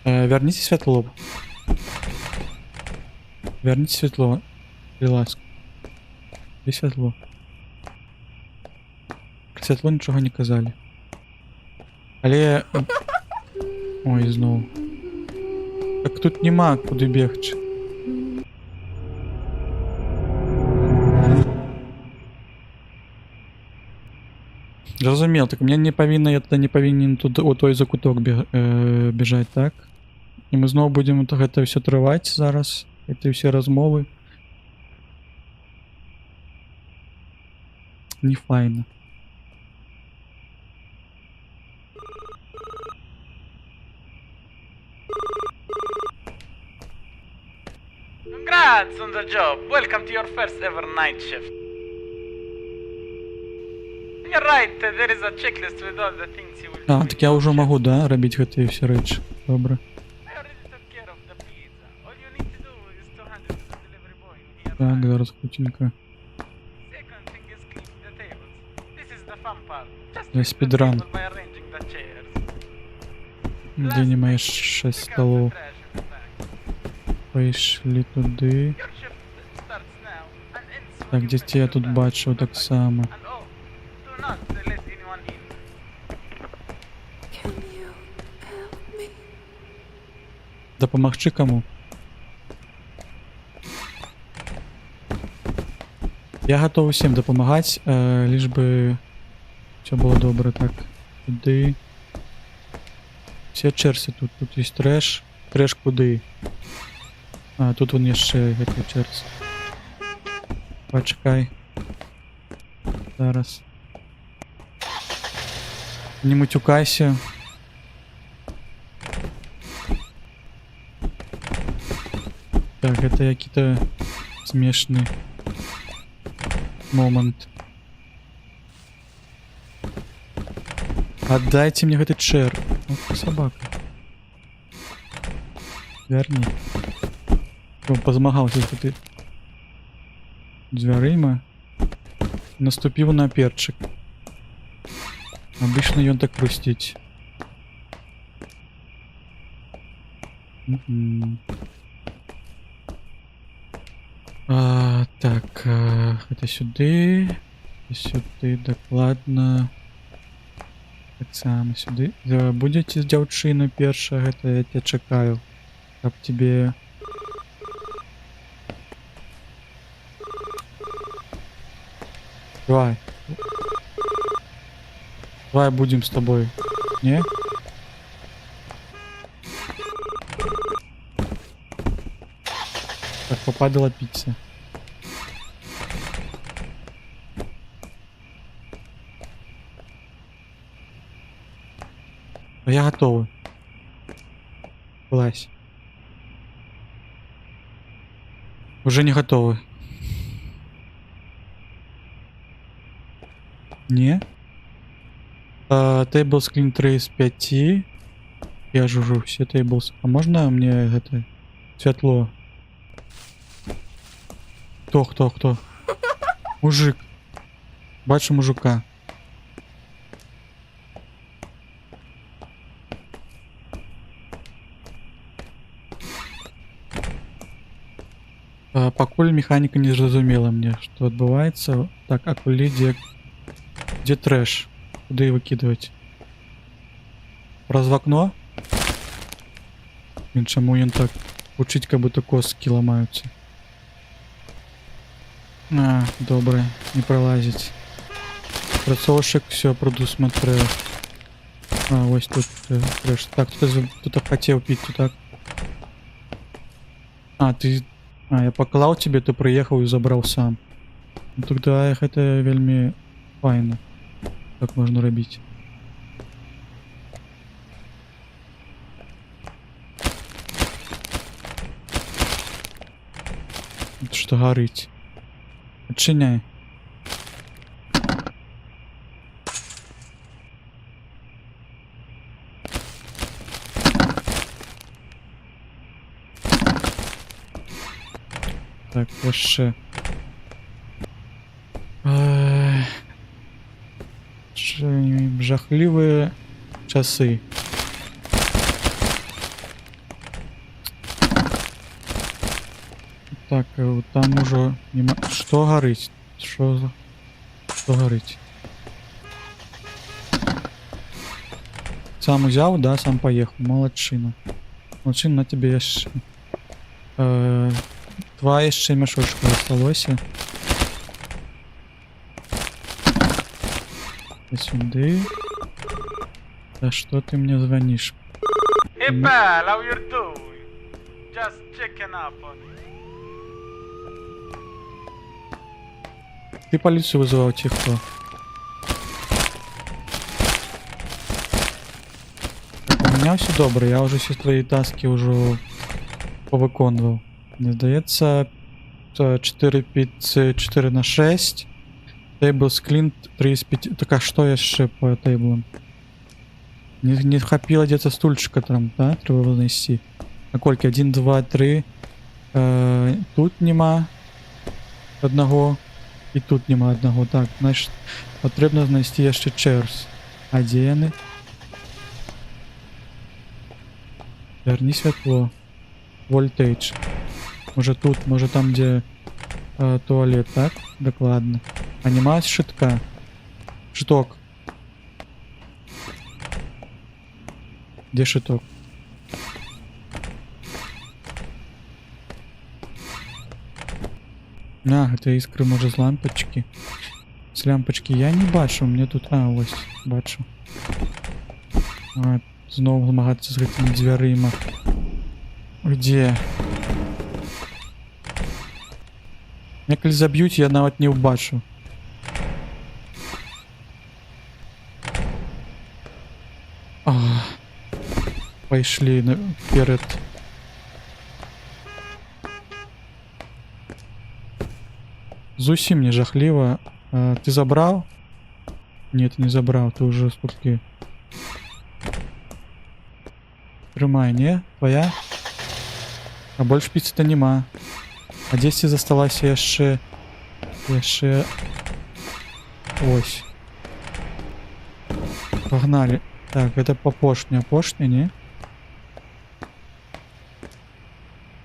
Вярніце святло. Вярніце святло. Будзь ласка. Дзе святло? Пра святло нічога не казалі. Але... Ой, зноў. Так тут няма куды бегчы. Зразумел, так мне не павінна, я тады не павінен тут у той закуток бежаць, так? І мы зноў будзем гэта ўсё трываць зараз, эти ўсе размовы. Не файна. Congrats on the job. Welcome to your first ever night shift. You're right, there is a checklist with all the things you will А, do так in я your ўжо shift. магу, да, рабіць гэтыя ўсе рэчы. Добра. I already took care of the pizza. All you need to do is to hand it to the delivery boy when he Так, arrives. зараз хуценька. Second thing is clean the tables. This is the fun part. Just Для fix the speedrun. table by arranging the chairs. Дзе Last няма thing, яшчэ pick out the столоў. trash in the back. Пайшлі туды. Your shift starts now and ends when Так, you дзесьці finish я your тут task. бачыў Good luck. таксама. And oh, do not let anyone in. Can you help me? Дапамагчы каму? Я гатовы усім дапамагаць, лишь бы всё было добра. Так, туды. Все чэрсы тут. Тут есть трэш. Трэш куды? А, тут вон яшчэ гэты чэрс. Пачакай. Зараз. Не мутюкайся. Так, это какие-то смешный момент. Отдайте мне этот шер. Ох, собака. Верни. Он позмагался з гэтай дзвярыма. Наступіў на перчик. Обычно ён так хрусціць. Мгм. А, так, гэта сюды, сюды дакладна. Таксама сюды. Будзеце з дзяўчыны перша, гэта я цябе чакаю. Каб тебе... Давай. Давай будем с тобой. Не? Так, попадала пицца. Я готова. Вылазь. Уже не готовы. Не. Tables clean 3 из 5. Я жужу все tables. А можно мне это светло? Хто, хто, хто? Мужик. Бачу мужика. Пакуль механіка не зразумела мне, што адбываецца. Так, а кулі дзе трэш? Куды выкідваць? Праз вакно? Блин, чаму ён так гучыць, как будто косткі ламаюцца? А, добра, не пролазить. Працоўшчык все предусмотрел. А, вось тут трэш. Так, тут хотел піццу, так? А, ты... А, я паклаў тебе, ты прыехаў і забраў сам. Ну, тогда гэта вельмі файна. Так можна рабіць. Тут што гарыць? Адчыняй. Так, яшчэ. Эх, Жахлівыя часы. Так, там ужо нема. Што гарыць? Што за... Што гарыць? Сам узяў, да, сам паехаў. Маладчына. Маладчына, на тебе яшчэ. Два яшчэ мяшочка засталося. Сюды. Да что ты мне звонишь? Hey pal, how you doing? Just checking up on you. Ты полицию вызывал, те кто? Так, у меня все добре, я уже все твои таски уже повиконував. Мені здається, 4 піци 4 на 6. Tables clean 3 з 5. Так а що яще по тейблам? Не хапило где-то стульчика там, да? Треба було знайти. А кольки? 1, 2, 3. Тут нема одного. І тут нема одного. Так, значить, потрібно знайти ще chairs. А де вони? Верни світло. Voltage. Може тут, може там, де туалет, так? Докладно. А нема щитка. Щиток. Де щиток? А, это искры, може, з лампочки. З лямпочки я не бачу, мне тут... А, ось, бачу. А, знову змагатися з гэтымі дзвярыма. Где? Меня калі заб'юць, я нават не ўбачу. Пайшлі наперад. Зусім не жахліва. А, ты забраў? Нет, не забраў, ты уже столькі. Трымай, не? Твоя? А больш піцы-то нема. А дзесьці засталася яшчэ... Яшчэ... Ось. Погнали. Так, это апошня. Апошня, не?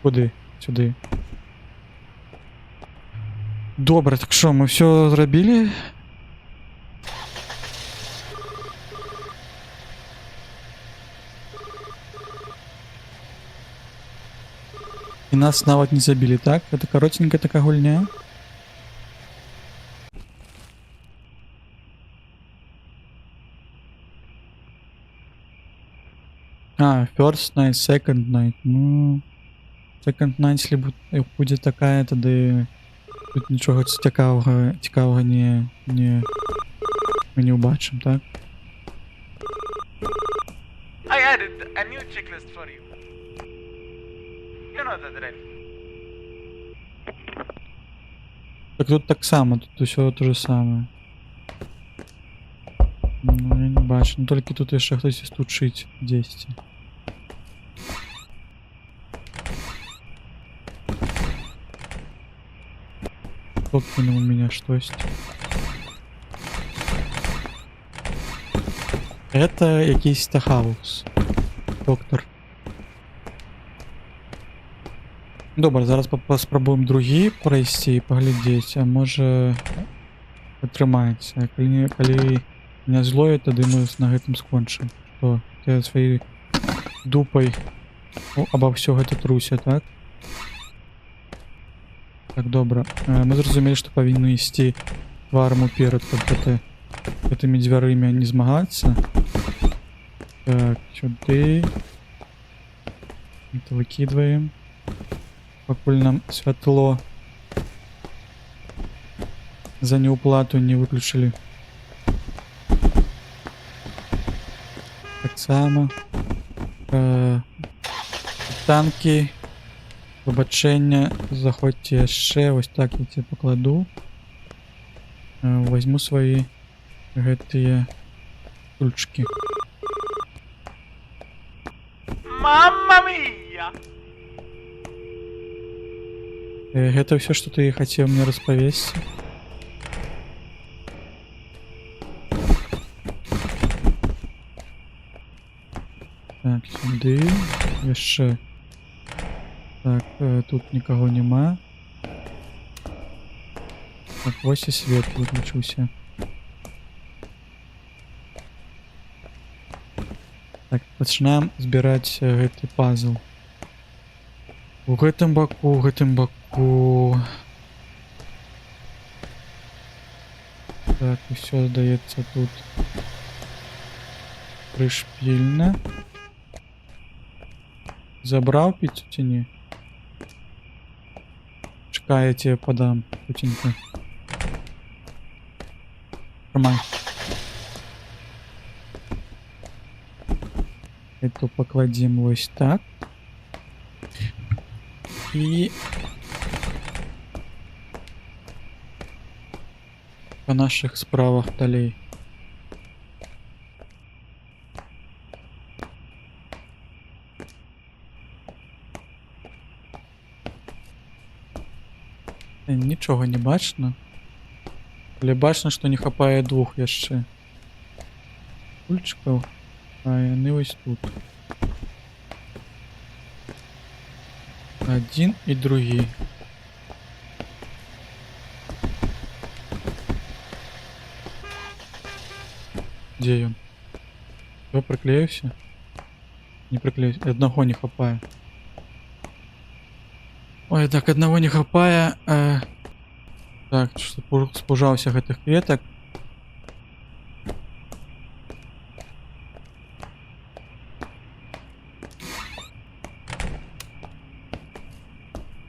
Куды? Сюды. Добра, так що, ми все зробили? І нас нават не забілі, так? Это коротенькая такая гульня. А, first night, second night. Ну, second night, если буде такая, тады тут нічого цікавого не, ми не убачим, так? I added a new checklist for you. You know the drill. Так тут так само, тут усё то же самое. Ну, я не бачу. Ну, толькі тут яшчэ хтось стучыць дзесьці. Хто кінуў у меня штось? Это якийсь хаос. Доктор. Добра, зараз паспрабуем другі прайсці і паглядзець, а можа атрымаецца. Калі не злое, тады мы на гэтым скончым. Што ты сваёй дупай аба ўсё гэта труся, так? Так, добра. Мы зразумелі, што павінны ісці тварам уперад, каб гэтымі дзвярымі не змагацца. Так, сюды. Это выкидываем. Пакуль нам святло за неуплату не выключили. Таксама. Танки. Выбачэння, заходзьце яшчэ, вось так я тебе пакладу. Возьму свои гэтыя кульчики. Mamma mia! Гэта ўсё, што ты хацеў мне распавесці? Так, сюды, яшчэ. Так, тут нікого нема. Так, вось і свет выключыўся. Так, пачынаем збіраць гэты пазл. У гэтым баку, у гэтым баку. Так, усё, здаецца, тут прышпільна. Забраў піцу ці не? Чекай, я тебе подам, путинка. Тримай. Эту покладем ось так. И по наших справах далей. Нічога не бачна. Але бачна, што не хапае двух яшчэ кульчыкаў, а яны вось тут. Адзін і другі. Дзе ён? Всё, прыклеіўся? Не прыклеіўся. Аднаго не хапае. Ой, так, аднаго не хапае. Так, што спужаўся гэтых кветак.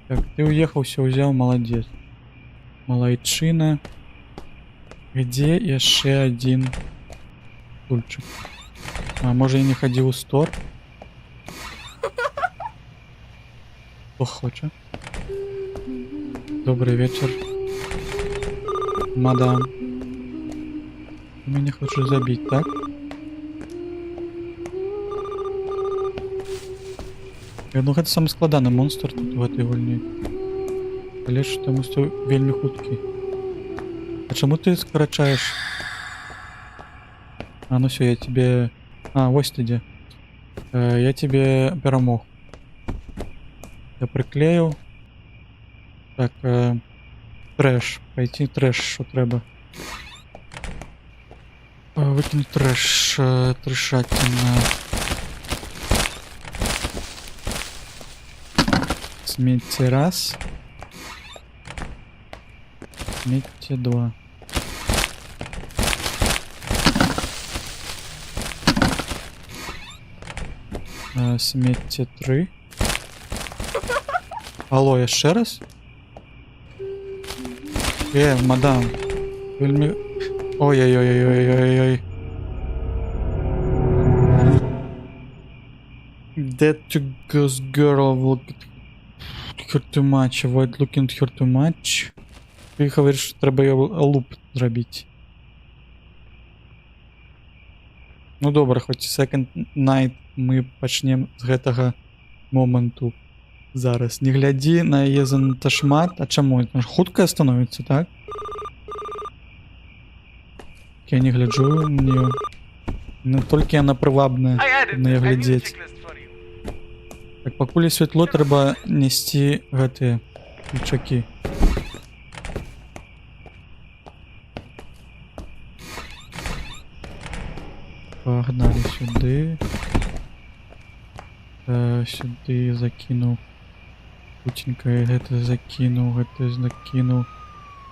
Так, ты уехал, всё взял, молодец. Малайчына. Где яшчэ один стульчик? А может, я не ходил у стор? Кто хочет? Добрый вечер, мадам. Ты меня хочешь забить, так? Ну, гэта самы складаны монстр тут у гэтай гульні. Але ж таму што вельмі хуткі. А чаму ты скарачаеш? А, ну всё, я тебе... А, вось ты дзе. Я тебе перамог. Я прыклею. Так, трэш. Пойти трэш, що трэба. Выкинуть трэш, трэшатина. Сметьте раз. Сметьте два. Сметьте три. Алло, яшчэ раз? Мадам. Вельмі... Ой-ой-ой-ой-ой-ой-ой. That girl will get her too much. Avoid looking at her too much. Ты говоришь, что треба ее луп зробить. Ну добра, хоць Second Night мы пачнем з гэтага моманту. Зараз не глядзі на яе занадта шмат. А чаму? Яна ж хуткая становіцца, так? Я не гляджу на нее. Ну, толькі яна прывабная I added на яе a new глядзець. checklist for you. Так, пакуль святло, трэба несці гэтыя ключакі. Пагналі сюды. Сюды закінуў. Хуценька гэта закінуў, гэта закінуў.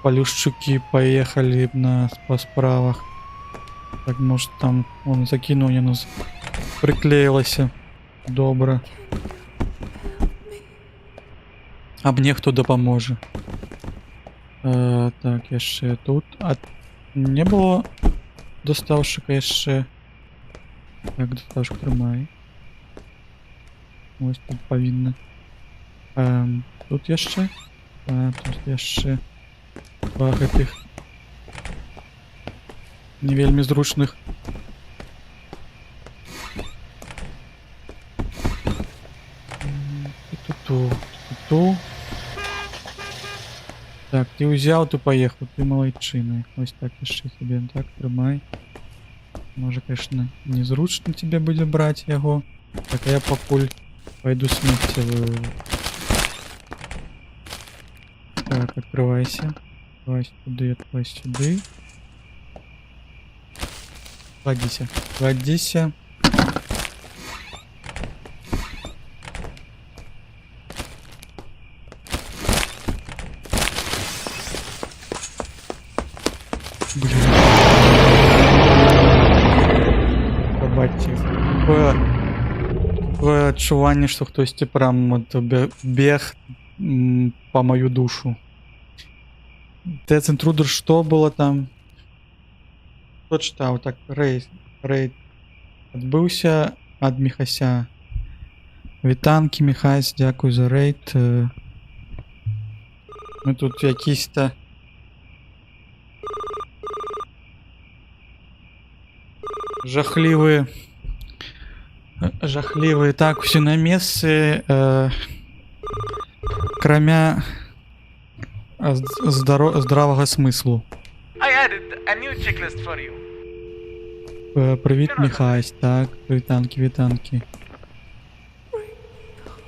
Палюшчукі паехалі на па справах. Так, может, там он закінуў, яно прыклеілася. Добра. Can you help me? А мне хто дапаможа? Так, яшчэ тут. А не было дастаўшчыка яшчэ. Так, дастаўшчык, трымай. Ось тут павінна. Тут яшчэ. А, тут яшчэ два гэтых не вельмі зручных. Ту-ту, ту-ту. Так, ты ўзяў, ты паехаў, ты малайчыны. Ось так яшчэ табе, так, трымай. Можа, конечно, незручна тебе будзе браць яго. Так, а я пакуль пойду смецце вы... Так, открывайся. Открывайся сюды, открывайся сюды. Кладзіся. Кладзіся. Блин. Прабачце. Такое адчуванне, што хтосьці прям от бег по мою душу. Death Intruder, что было там? Хто чытаў? Так, рэйд. Рэйд адбыўся ад Міхася. Вітанкі, Міхась, дзякуй за рэйд. Мы тут якісь-то жахлівыя. Жахлівыя. Так, усе на месцы. Крамя здравага смыслу. I added a new checklist for you. Прывіт, Міхась, так, вітанкі, вітанкі.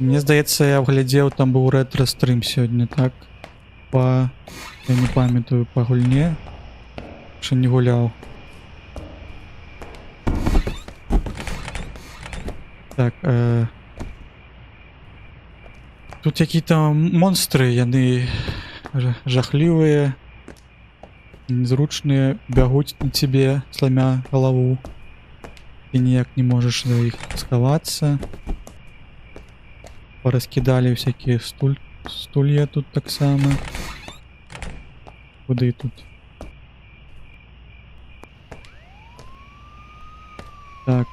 Мне здаецца, я глядзеў, там быў рэтра-стрым сёння, так? Я не памятаю, па гульне. Яшчэ не гуляў. Так, тут какие-то монстры, яны жахлівыя, незручныя, бягуць на тебе, сломя голову. Ты ніяк не можаш за іх схавацца. Пораскидали всякие стулья тут таксама. Куды тут? Так,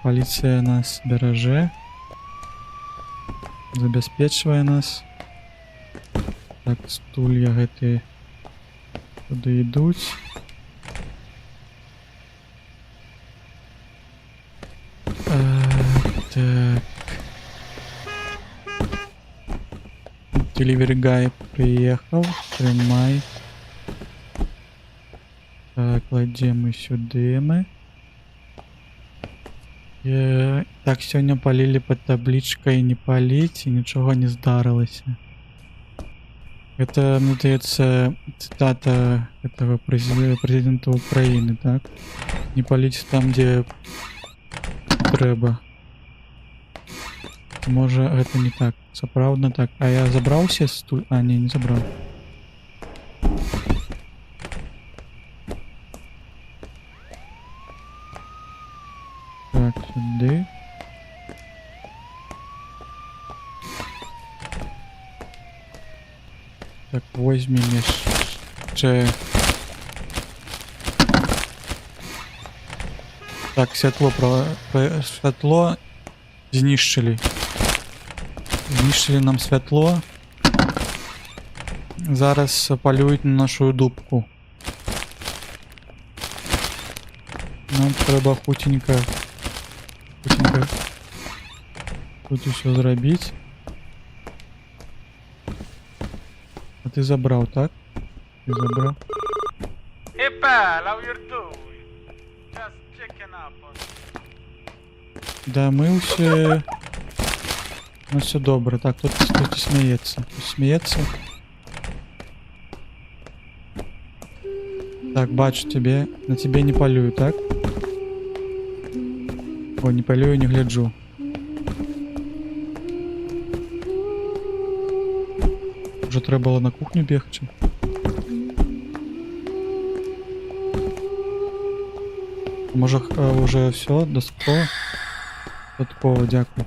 полиция нас береже. Забяспечвае нас. Так, стулья гэтыя туды ідуць. Так. Delivery guy приехал. Трымай. Так, кладзем мы сюды мы. Так, сёння палілі пад таблічкай не паліць, і нічога не здарылася. Это, мне здаецца, цытата этого президента Украины, так? Не паліць там, дзе трэба. Можа, гэта не так. Сапраўдна так. А я забраўся стуль? А, не, не забраў. Так, сюды. Так, возьмем яшчэ. Так, святло знішчылі. Знішчылі нам святло. Зараз палююць на нашу дубку. Нам трэба хуценька тут усё зрабіць. Ты забраў, так? Ты забраў. Hey pal, how you doing? Just checking up on Да, мы ўсе. Ну, все добра. Так, тут смяецца. Тут смяецца. Так, бачу цябе. На цябе не палюю, так? О, не палюю, не гляджу. Уже трэба было на кухню бегчы. Можа, уже все, дастаткова? Дастаткова, дзякую.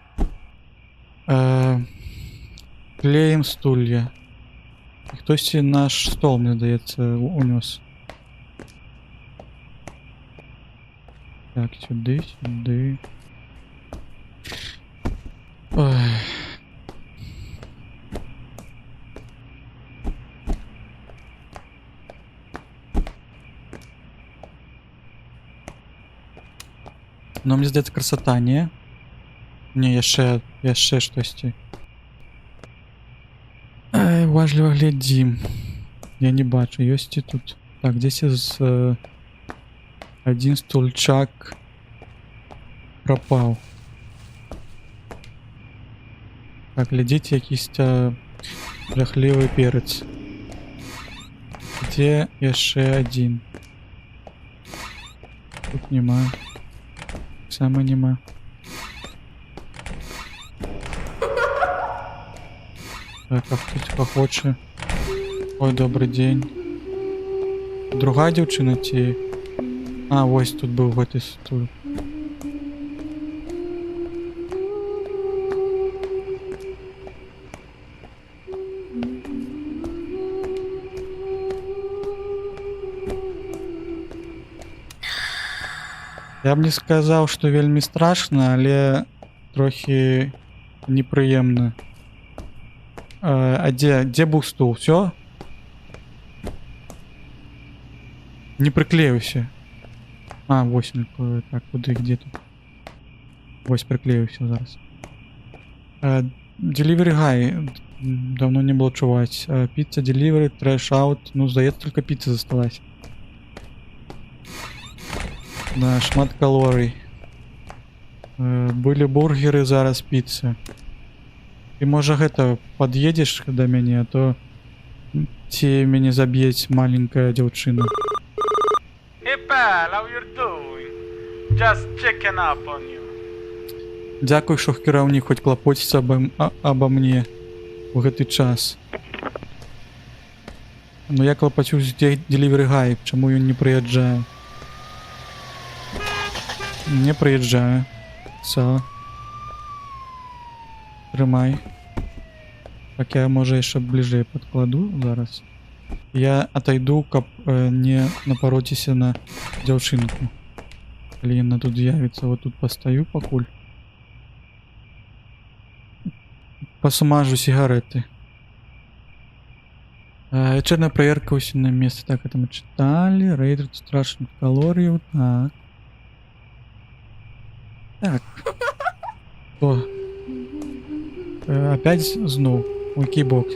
Клеим стулья. І хтосьці наш стол, мне здаецца, унёс. Так, сюды, сюды. Ой. Ну, мне здаецца, красота, не? Не, яшчэ штосьці. Ай, уважліва глядзім. Я не бачу, ёсць і тут. Так, дзесь адзін стульчак прапаў. Так, глядзіце, якісь жахлівы перац. Дзе яшчэ адзін? Тут няма. Сама няма. Так, а хтось пахоча. Ой, добрый дзень. Другая дзяўчына ці... А, вось тут быў гэты стул. Я б не сказаў, што вельмі страшна, але трохі непрыемна. А дзе быў стул? Всё? Не прыклеіўся. А, вось ён, так, куды, где тут? Вось прыклеіўся зараз. Delivery Guy. Давно не было чуваць. Піцца Delivery, Trash Out. Ну, здаецца, только піцца засталась. Да, шмат калорый. Былі бургеры, зараз піцца. Ты, можа, гэта, пад'едзеш да мяне, а то ці мяне заб'ець маленькая дзяўчына. Hey pal, how you doing? Just checking up on you. Дзякуй, што кіраўнік хоць клапоціцца аба мне у гэты час. Ну я клапацюсь, дзе Delivery Guy, чаму ён не прыязджае? Не прыязджае. Всё. Трымай. Так, я, можа, яшчэ бліжэй падкладу зараз. Я отойду, каб не напароціся на дзяўчынку. Калі яна тут з'явіцца, вот тут пастаю пакуль. Пасмажу сигареты. Вечерняя проверка усё на место. Так, это мы читали. Рейдер страшных калорий. Так. Так. О. Опять знов. Окей, бокс.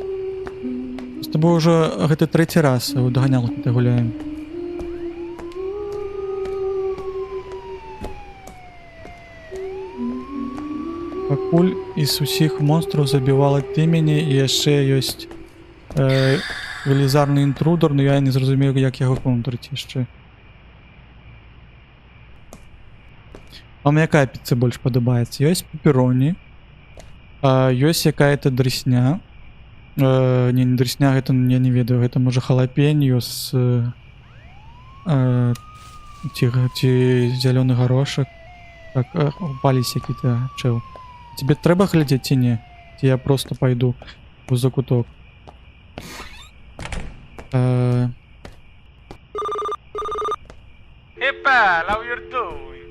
З тобой уже гэта третий раз у догонялки гуляем. Пакуль из усіх монстраў забівала ты мяне, і яшчэ ёсць велізарны інтрудер, но я не зразумею, як яго контрыць яшчэ. Вам якая піца больш падабаецца? Ёсць пепероні, ёсць якая-то дрысня. Не, не дрысня, гэта я не ведаю, гэта можа халапеньо з ці зялёны горошак. Так, упались які-то чел. Тебе трэба глядзець ці не? Ці я просто пойду у закуток? Hey pal, how you doing?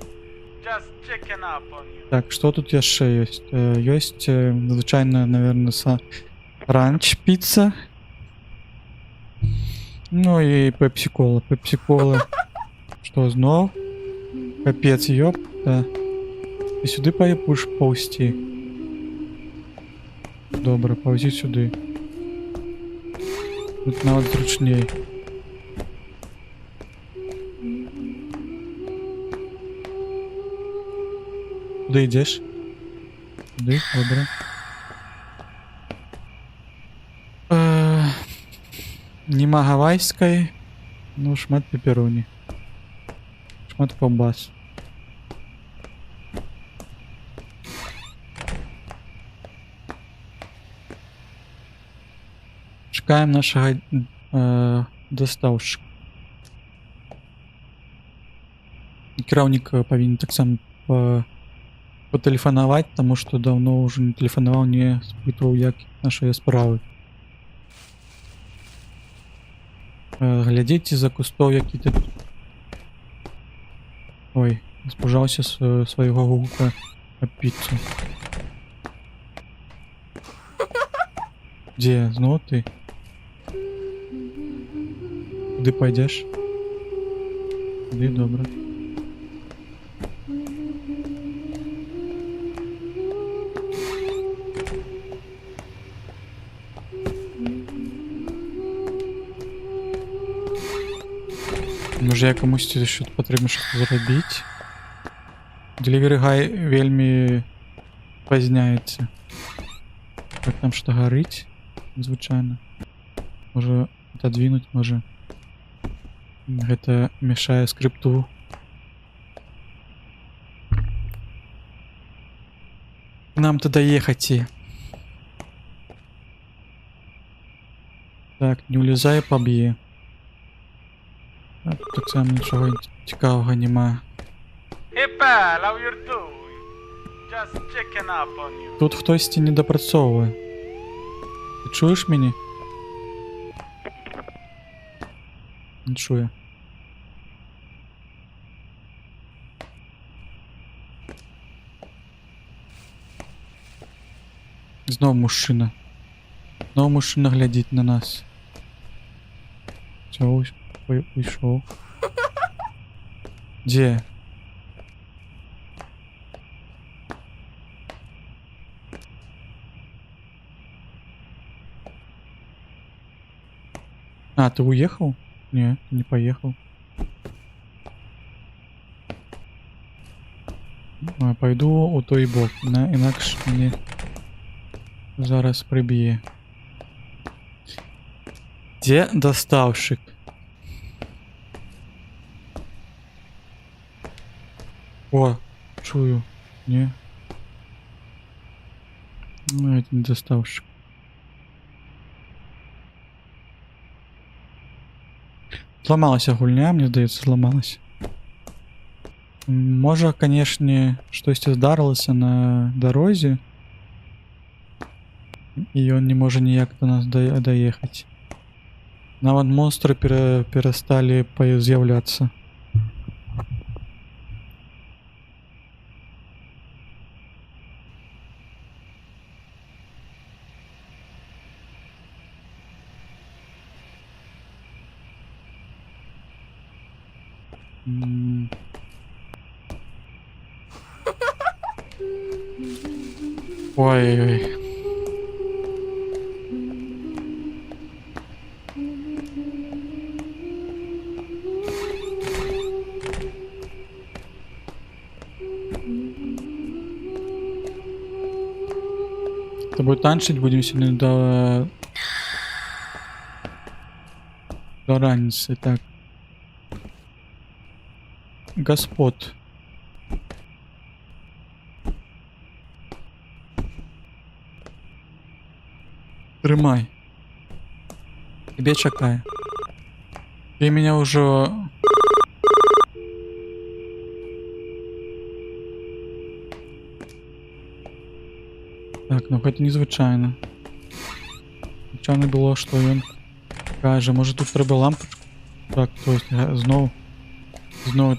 Just checking up on you. Так, что тут яшчэ ёсць? Ёсць, звычайна, наверное, ранч піца. Ну і пепсі-кола. Пепсі-кола. Что, знов? Капец, ёпта. Ты сюды будешь паўзці? Добра, паўзі сюды. Тут нават зручней. Куды ідзеш? Куды? Добра. Нема гавайскай, ну шмат пепероні. Шмат каўбас. Чакаем нашага дастаўшчыка. Кіраўнік павінен таксама патэлефанаваць, таму што даўно ўжо не тэлефанаваў, не спытваў, як нашыя справы. Глядзіце за кустоў, які ты... Ой, спужаўся свайго гука аб піцу. Дзе? Зноў ты? Куды пойдзеш? Куды? Добра. Можа, я камусьці яшчэ патрэбна штось зрабіць? Delivery guy вельмі пазняецца. Так, там што гарыць, звычайна. Можа, отодвинуть, можа. Гэта мешае скрыпту. Нам туда ехаць. Так, не улезай, паб'е. Так, таксама нічога цікавага няма. Hey pal, how you doing? Just checking up on you. Тут хтосьці не дапрацоўвае. Ты чуеш мяне? Не чуе. Зноў мужчына. Зноў мужчына глядзіць на нас. Всё, уйшоў. Дзе? А, ты уехал? Не, не поехал. А, пойду у той бок, інакш мяне зараз прыб'е. Дзе дастаўшчык? О, чую. Не. Ну, это не доставщик. Зламалася гульня, мне здаецца, зламалася. Можа, канешне, штосьці здарылася на дарозе, і ён не можа ніяк до нас даехаць. Нават монстры перасталі з'яўляцца. Ой-ой-ой. С тобой танчить будем сегодня до раницы. Так. Господ. Трымай. Тебе чакае. Ты меня уже... Так, ну гэта незвычайна. Звычайна было, што ён кажа, можа тут трэба лампачку? Так, то есть, зноў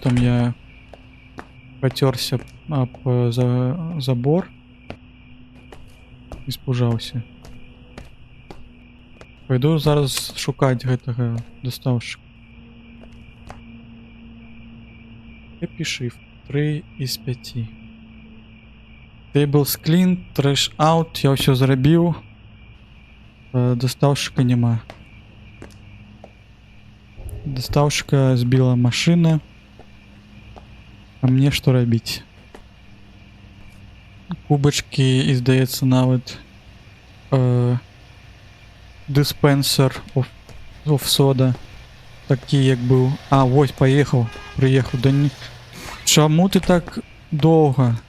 там я пацёрся аб забор і спужаўся. Пойду зараз шукаць гэтага дастаўшчыка. Happy Shift 3 из 5. Tables clean, trash out, я ўсё зрабіў. Дастаўшчыка няма. Доставщика збіла машина. А мне што рабіць? Кубачкі і, здаецца, нават дыспенсер of сода такі, як быў. А, вось паехаў, прыехаў. Да не... Чаму ты так доўга?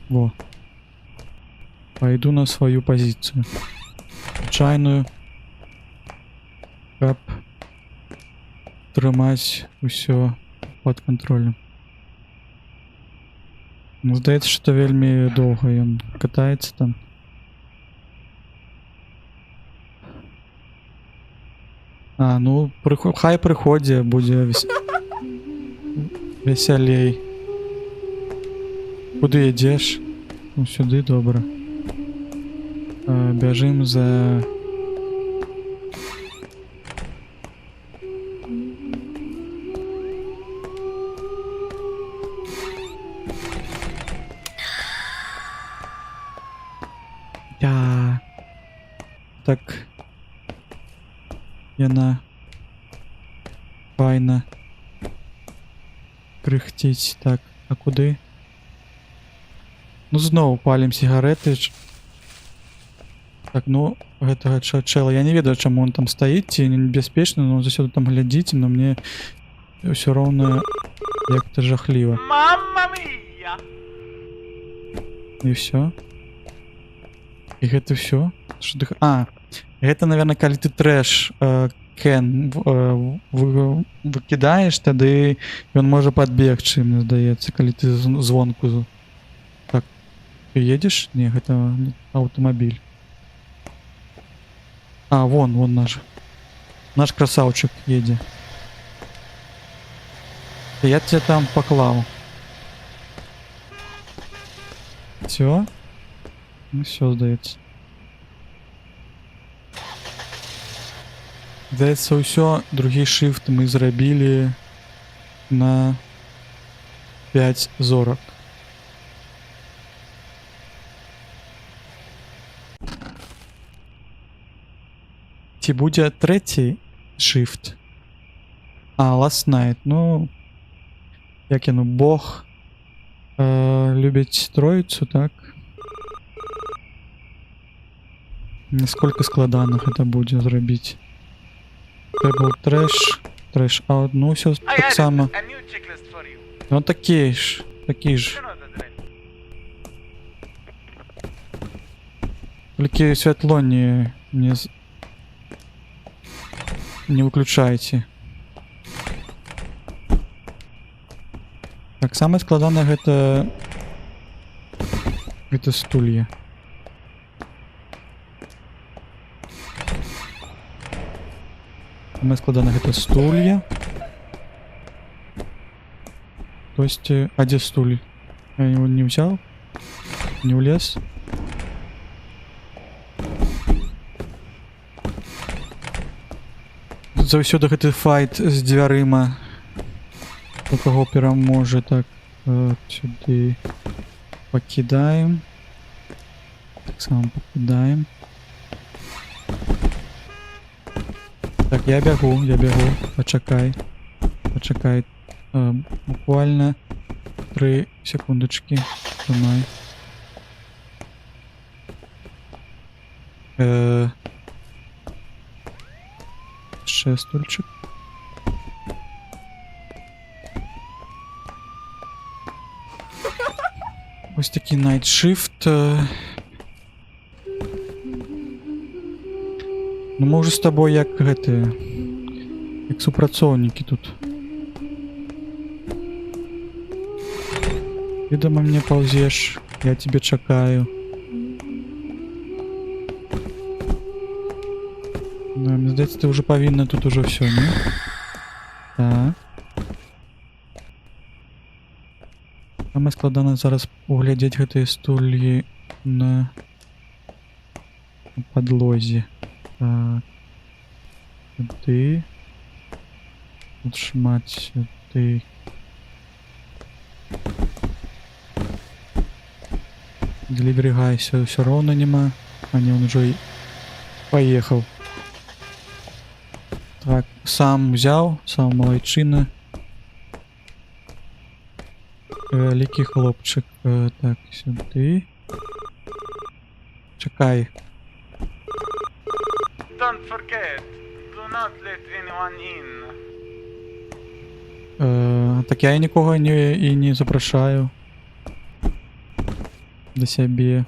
Во. Пойду на сваю пазіцыю. Чайную. Каб трымаць усё пад кантролем. Ну, здаецца, што вельмі доўга ён катаецца там. А, ну, хай прыходзе, будзе весялей. Куды ідзеш? Ну, сюды, добра. Бяжым за... Я... Так... Яна... Файна... Крыхціць. Так, а куды? Ну, зноў палім сігарэты. Так, ну, гэтага чэла я не ведаю, чаму он там стаіць, ці небяспечна, но заўсёды там глядзіць, но мне ўсё роўна як-то жахліва. Mamma mia! І ўсё. І гэта ўсё? Што ты А, гэта, наверное, калі ты трэш кен выкідаеш, тады ён можа падбегчы, мне здаецца, калі ты звонку Так, ты едзеш? Не, гэта не аўтамабіль. А, вон наш. Наш красавчик едзе. Я тебя там поклал. Всё? Ну всё, здаецца. Здаецца, ўсё. Другі шыфт мы зрабілі на 5 зорак. Ці будзе трэці шыфт? А, last night. Ну, як яно, Бог любіць троіцу, так? Насколько складана гэта будзе зрабіць? Table trash, trash out, ну всё I так added само. a new checklist for you. Ну такие ж, такие ж. You know the drill. Толькі святло не выключайце. Так, самае складанае гэта стулья. Самае складанае гэта стулья. То есть, а дзе стуль? Я его не взял? Не влез? Заўсёды гэты файт з дзвярыма. У каго пераможа, так, сюды пакідаем. Таксама пакідаем. Так, я бягу, я бягу. Пачакай. Пачакай. Буквально 3 секундочки. Трымай. Яшчэ стульчик. Ось такі night shift. Ну, мы ўжо з табой як гэтыя, як супрацоўнікі тут. Ты да мне паўзеш, я тебе чакаю. Ну, мне здаецца, ты ўжо павінна тут ужо всё, не? Так. Самае складанае зараз углядзець гэтыя стульі на падлозе. Так. Сюды. Тут шмат сюды. Delivery guy все роўна няма. А не, он уже поехал. Так, сам взяў, сам малайчына. Вялікі хлопчык. Так, сюды. Чакай. Don't forget, do not let anyone in. Так я і нікога не, і не запрашаю да сябе.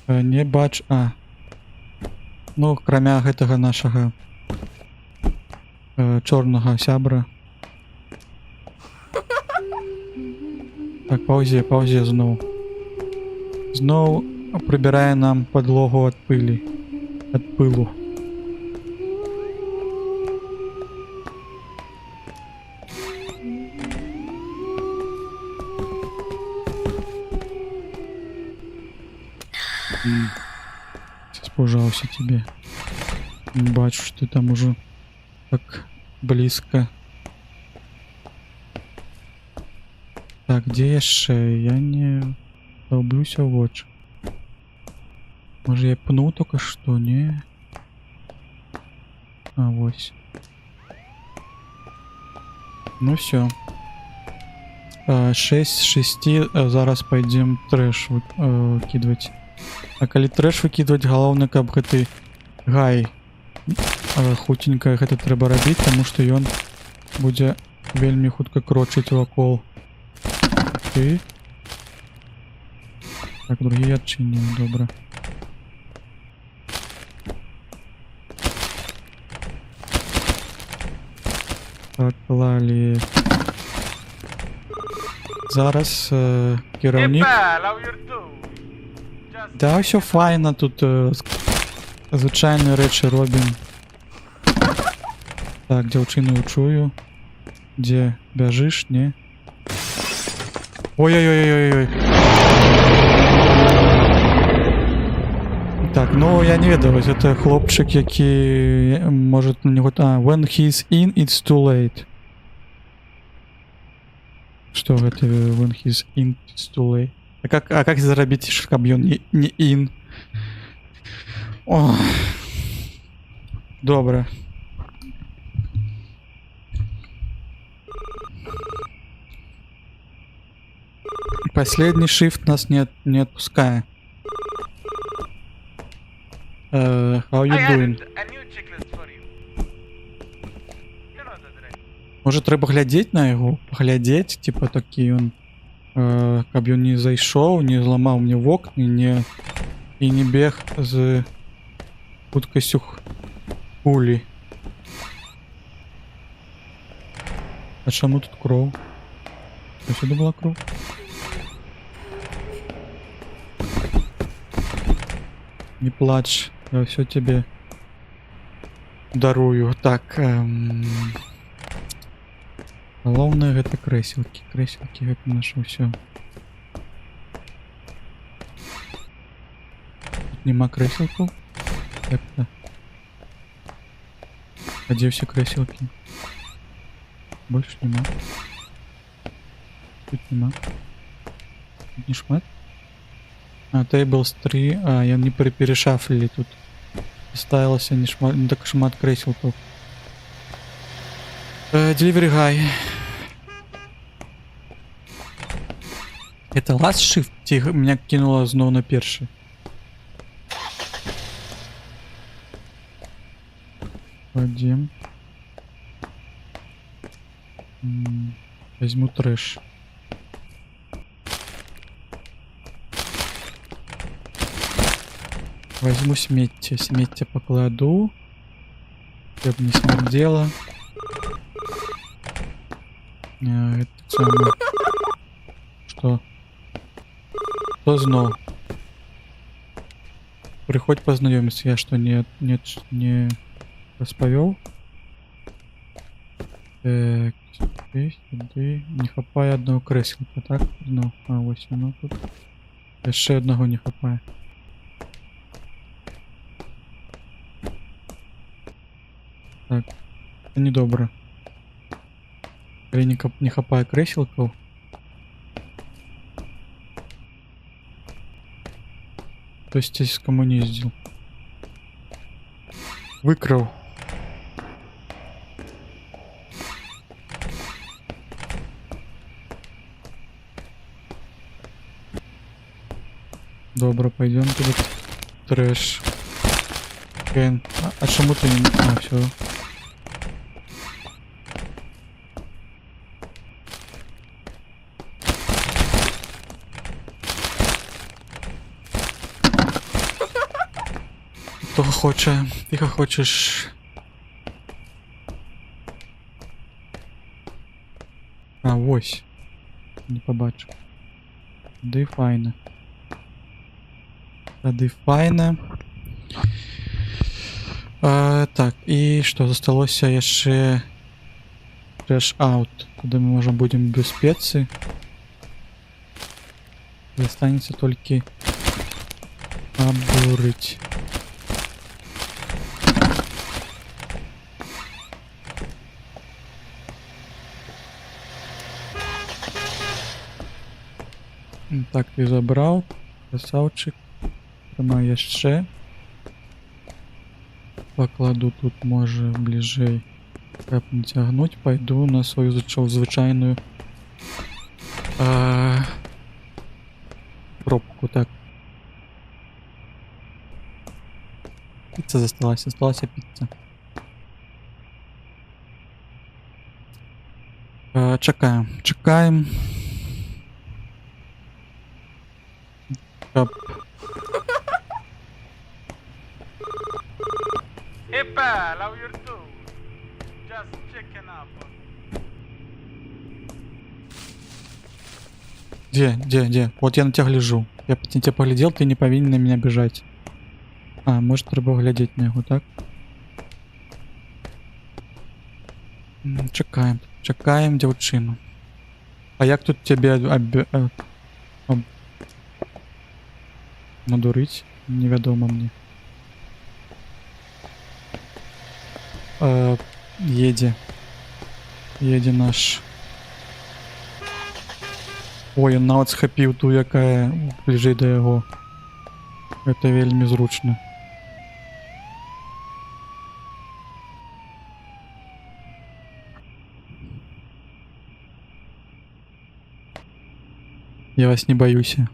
Не бач... А. Ну, акрамя гэтага нашага чорнага сябра. Так, паўзе, паўзе зноў. Зноў прыбірае нам падлогу ад пылі. Ад пылу. Испужался тебе. Бачу, что ты там уже так близко. Так, где яшчэ? Я не долблюся в очи. Может, я пнул только что, не? А, вось. Ну все. 6 з 6, зараз пойдем трэш выкидывать. А калі трэш выкидывать, галоўна, каб гэты гай хуценька гэта трэба рабіць, таму што ён будзе вельмі хутка крочыць вакол. Ты. Так, другі адчыніў, добра. Паклалі. Зараз Hey кіраўнік. pal, how you do? Just Да, ўсё файна тут, звычайныя рэчы робім. Так, дзяўчыну чую. Дзе бяжыш, не? Ой-ой-ой-ой-ой. Так, ну я не ведаю, вось гэта хлопчык, які может на него... А, when he's in, it's too late. Что гэта when he's in, it's too late? А как зарабіць, каб ён не in? Ох. Добра. Последний shift нас не отпускает. How you I doing? added a new checklist for you. You know the drill. Можа, трэба глядзець на яго, паглядзець, типа такі ён, каб ён не зайшоў, не зламаў мне вокны, не і не бег з хуткасцю кулі. А чаму тут кроў? Сюда была кроў? Не плачь, я все тебе дарую. Так, галоўнае гэта крэсілкі. Крэсілкі гэта наше ўсё. Тут няма крэсілкаў? Як это? А дзе ўсе крэсілкі? Больш няма. Тут няма. Тут не шмат? А, tables 3, а, я не перешафлили тут. Ставилася не шмат, не так шмат крэсілкаў. Delivery guy. Это last shift? Ці меня кинуло зноў на першы. Кладем. Возьму трэш. Возьму смецце. Смецце покладу. Чтоб не смердело. Это самое. Что? Кто знал? Приходь познакомиться. Я что, не распавёл? Так, сюды, сюды. Не хапае одного крэсілка, так? Ну, а, вось оно тут. Яшчэ одного не хапае. Так, это недобро. Калі не хапае крэсілкаў. Хтосьці скамуніздзіў. Выкраў. Добра, пойдем туды. Трэш. Кен. А чаму ты не... А, всё. Хто хоче? Ти хочеш. А, ось. Не побачив. Ди файна. Тады файна. Так, і што засталося яшчэ Trash Out. Туды мы можам будзем бяспецы. Застанецца толькі абурыць. Так, ты забраў. Красавчик. Трымай яшчэ. Пакладу тут, можа, бліжэй. Каб не цягнуць, пайду на сваю звычайную пробку. Так. Піца засталася, засталася піца. Чакаем, чакаем. Каб Hey pal, how you doing? Just checking up on Где, где, где? Вот я на тебя гляжу. Я на тебя поглядел, ты не повинен на меня бежать. А, может, трэба глядеть на яго, так? Чакаем, чакаем дзяўчыну. А як тут цябе надурыць? Невядома мне. Едзе. Едзе наш. Ой, ён нават схапіў ту, якая бліжэй да яго. Гэта вельмі зручна. Я вас не боюся.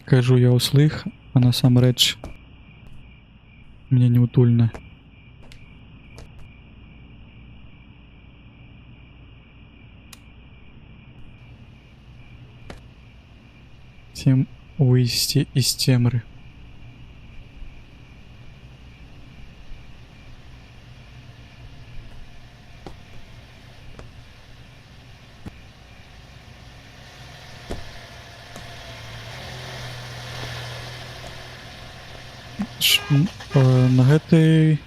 Кажу я услых, а насамрэч мне неутульна. Тем уйсці из цемры. На гэты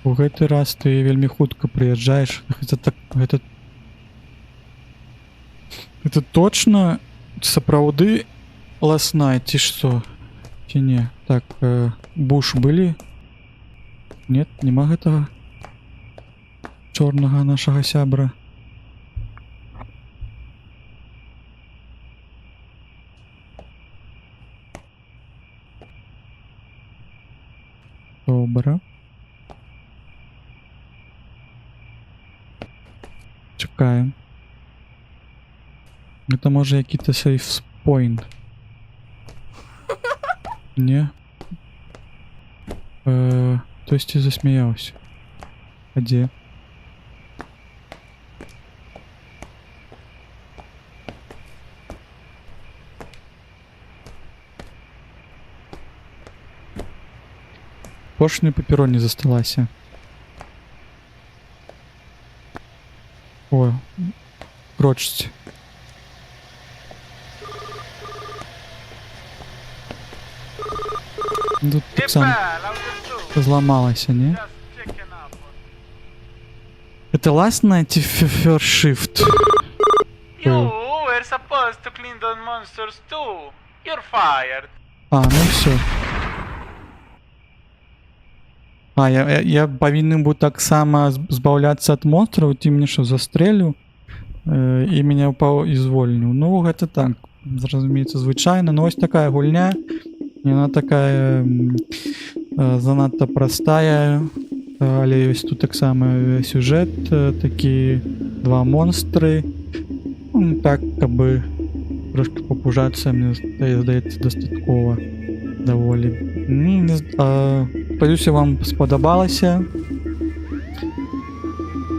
у гэты раз ты вельмі хутка прыязджаеш. Гэта так, гэта точно сапраўды Last Night, ці што? Ці не? Так, Буш былі? Нет, нема гэтага чорнага нашага сябра. Добра. Чакаем. Гэта можа які-то сейф-пойнт. Не. Хтосьці засмяяўся. А дзе? Апошняя пепероні засталася. О, крочыць. Тут Hey таксама pal, how you doing? зламалася, не? Just checking up on Это last night ці first shift? You were supposed to clean those monsters too. You're fired. А, ну всё. А, я павінен быў таксама збаўляцца ад монстраў, ты мне што, застрэліў і мяне ўпаў і звольніў. Ну, гэта так. Зразумеецца, звычайна. Ну, ось такая гульня. Яна такая занадта простая, але ёсць тут таксама сюжэт, такі два монстры. Ну, так, каб трошки папужацца, мне здаецца, дастаткова даволі. Не Спадзяюся, вам спадабалася.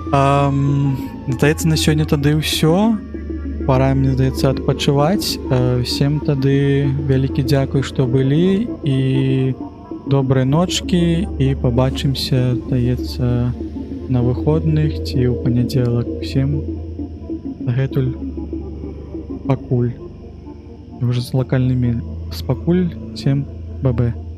Здаецца, на сёння тады ўсё. Пора, мне здаецца, адпачываць. Всем тады вялікі дзякуй, што былі, і добрай ночкі, і пабачымся, здаецца, на выходных ці ў панядзелак. Всем дагэтуль пакуль. Уже з лакальнымі з пакуль. Всем ББ.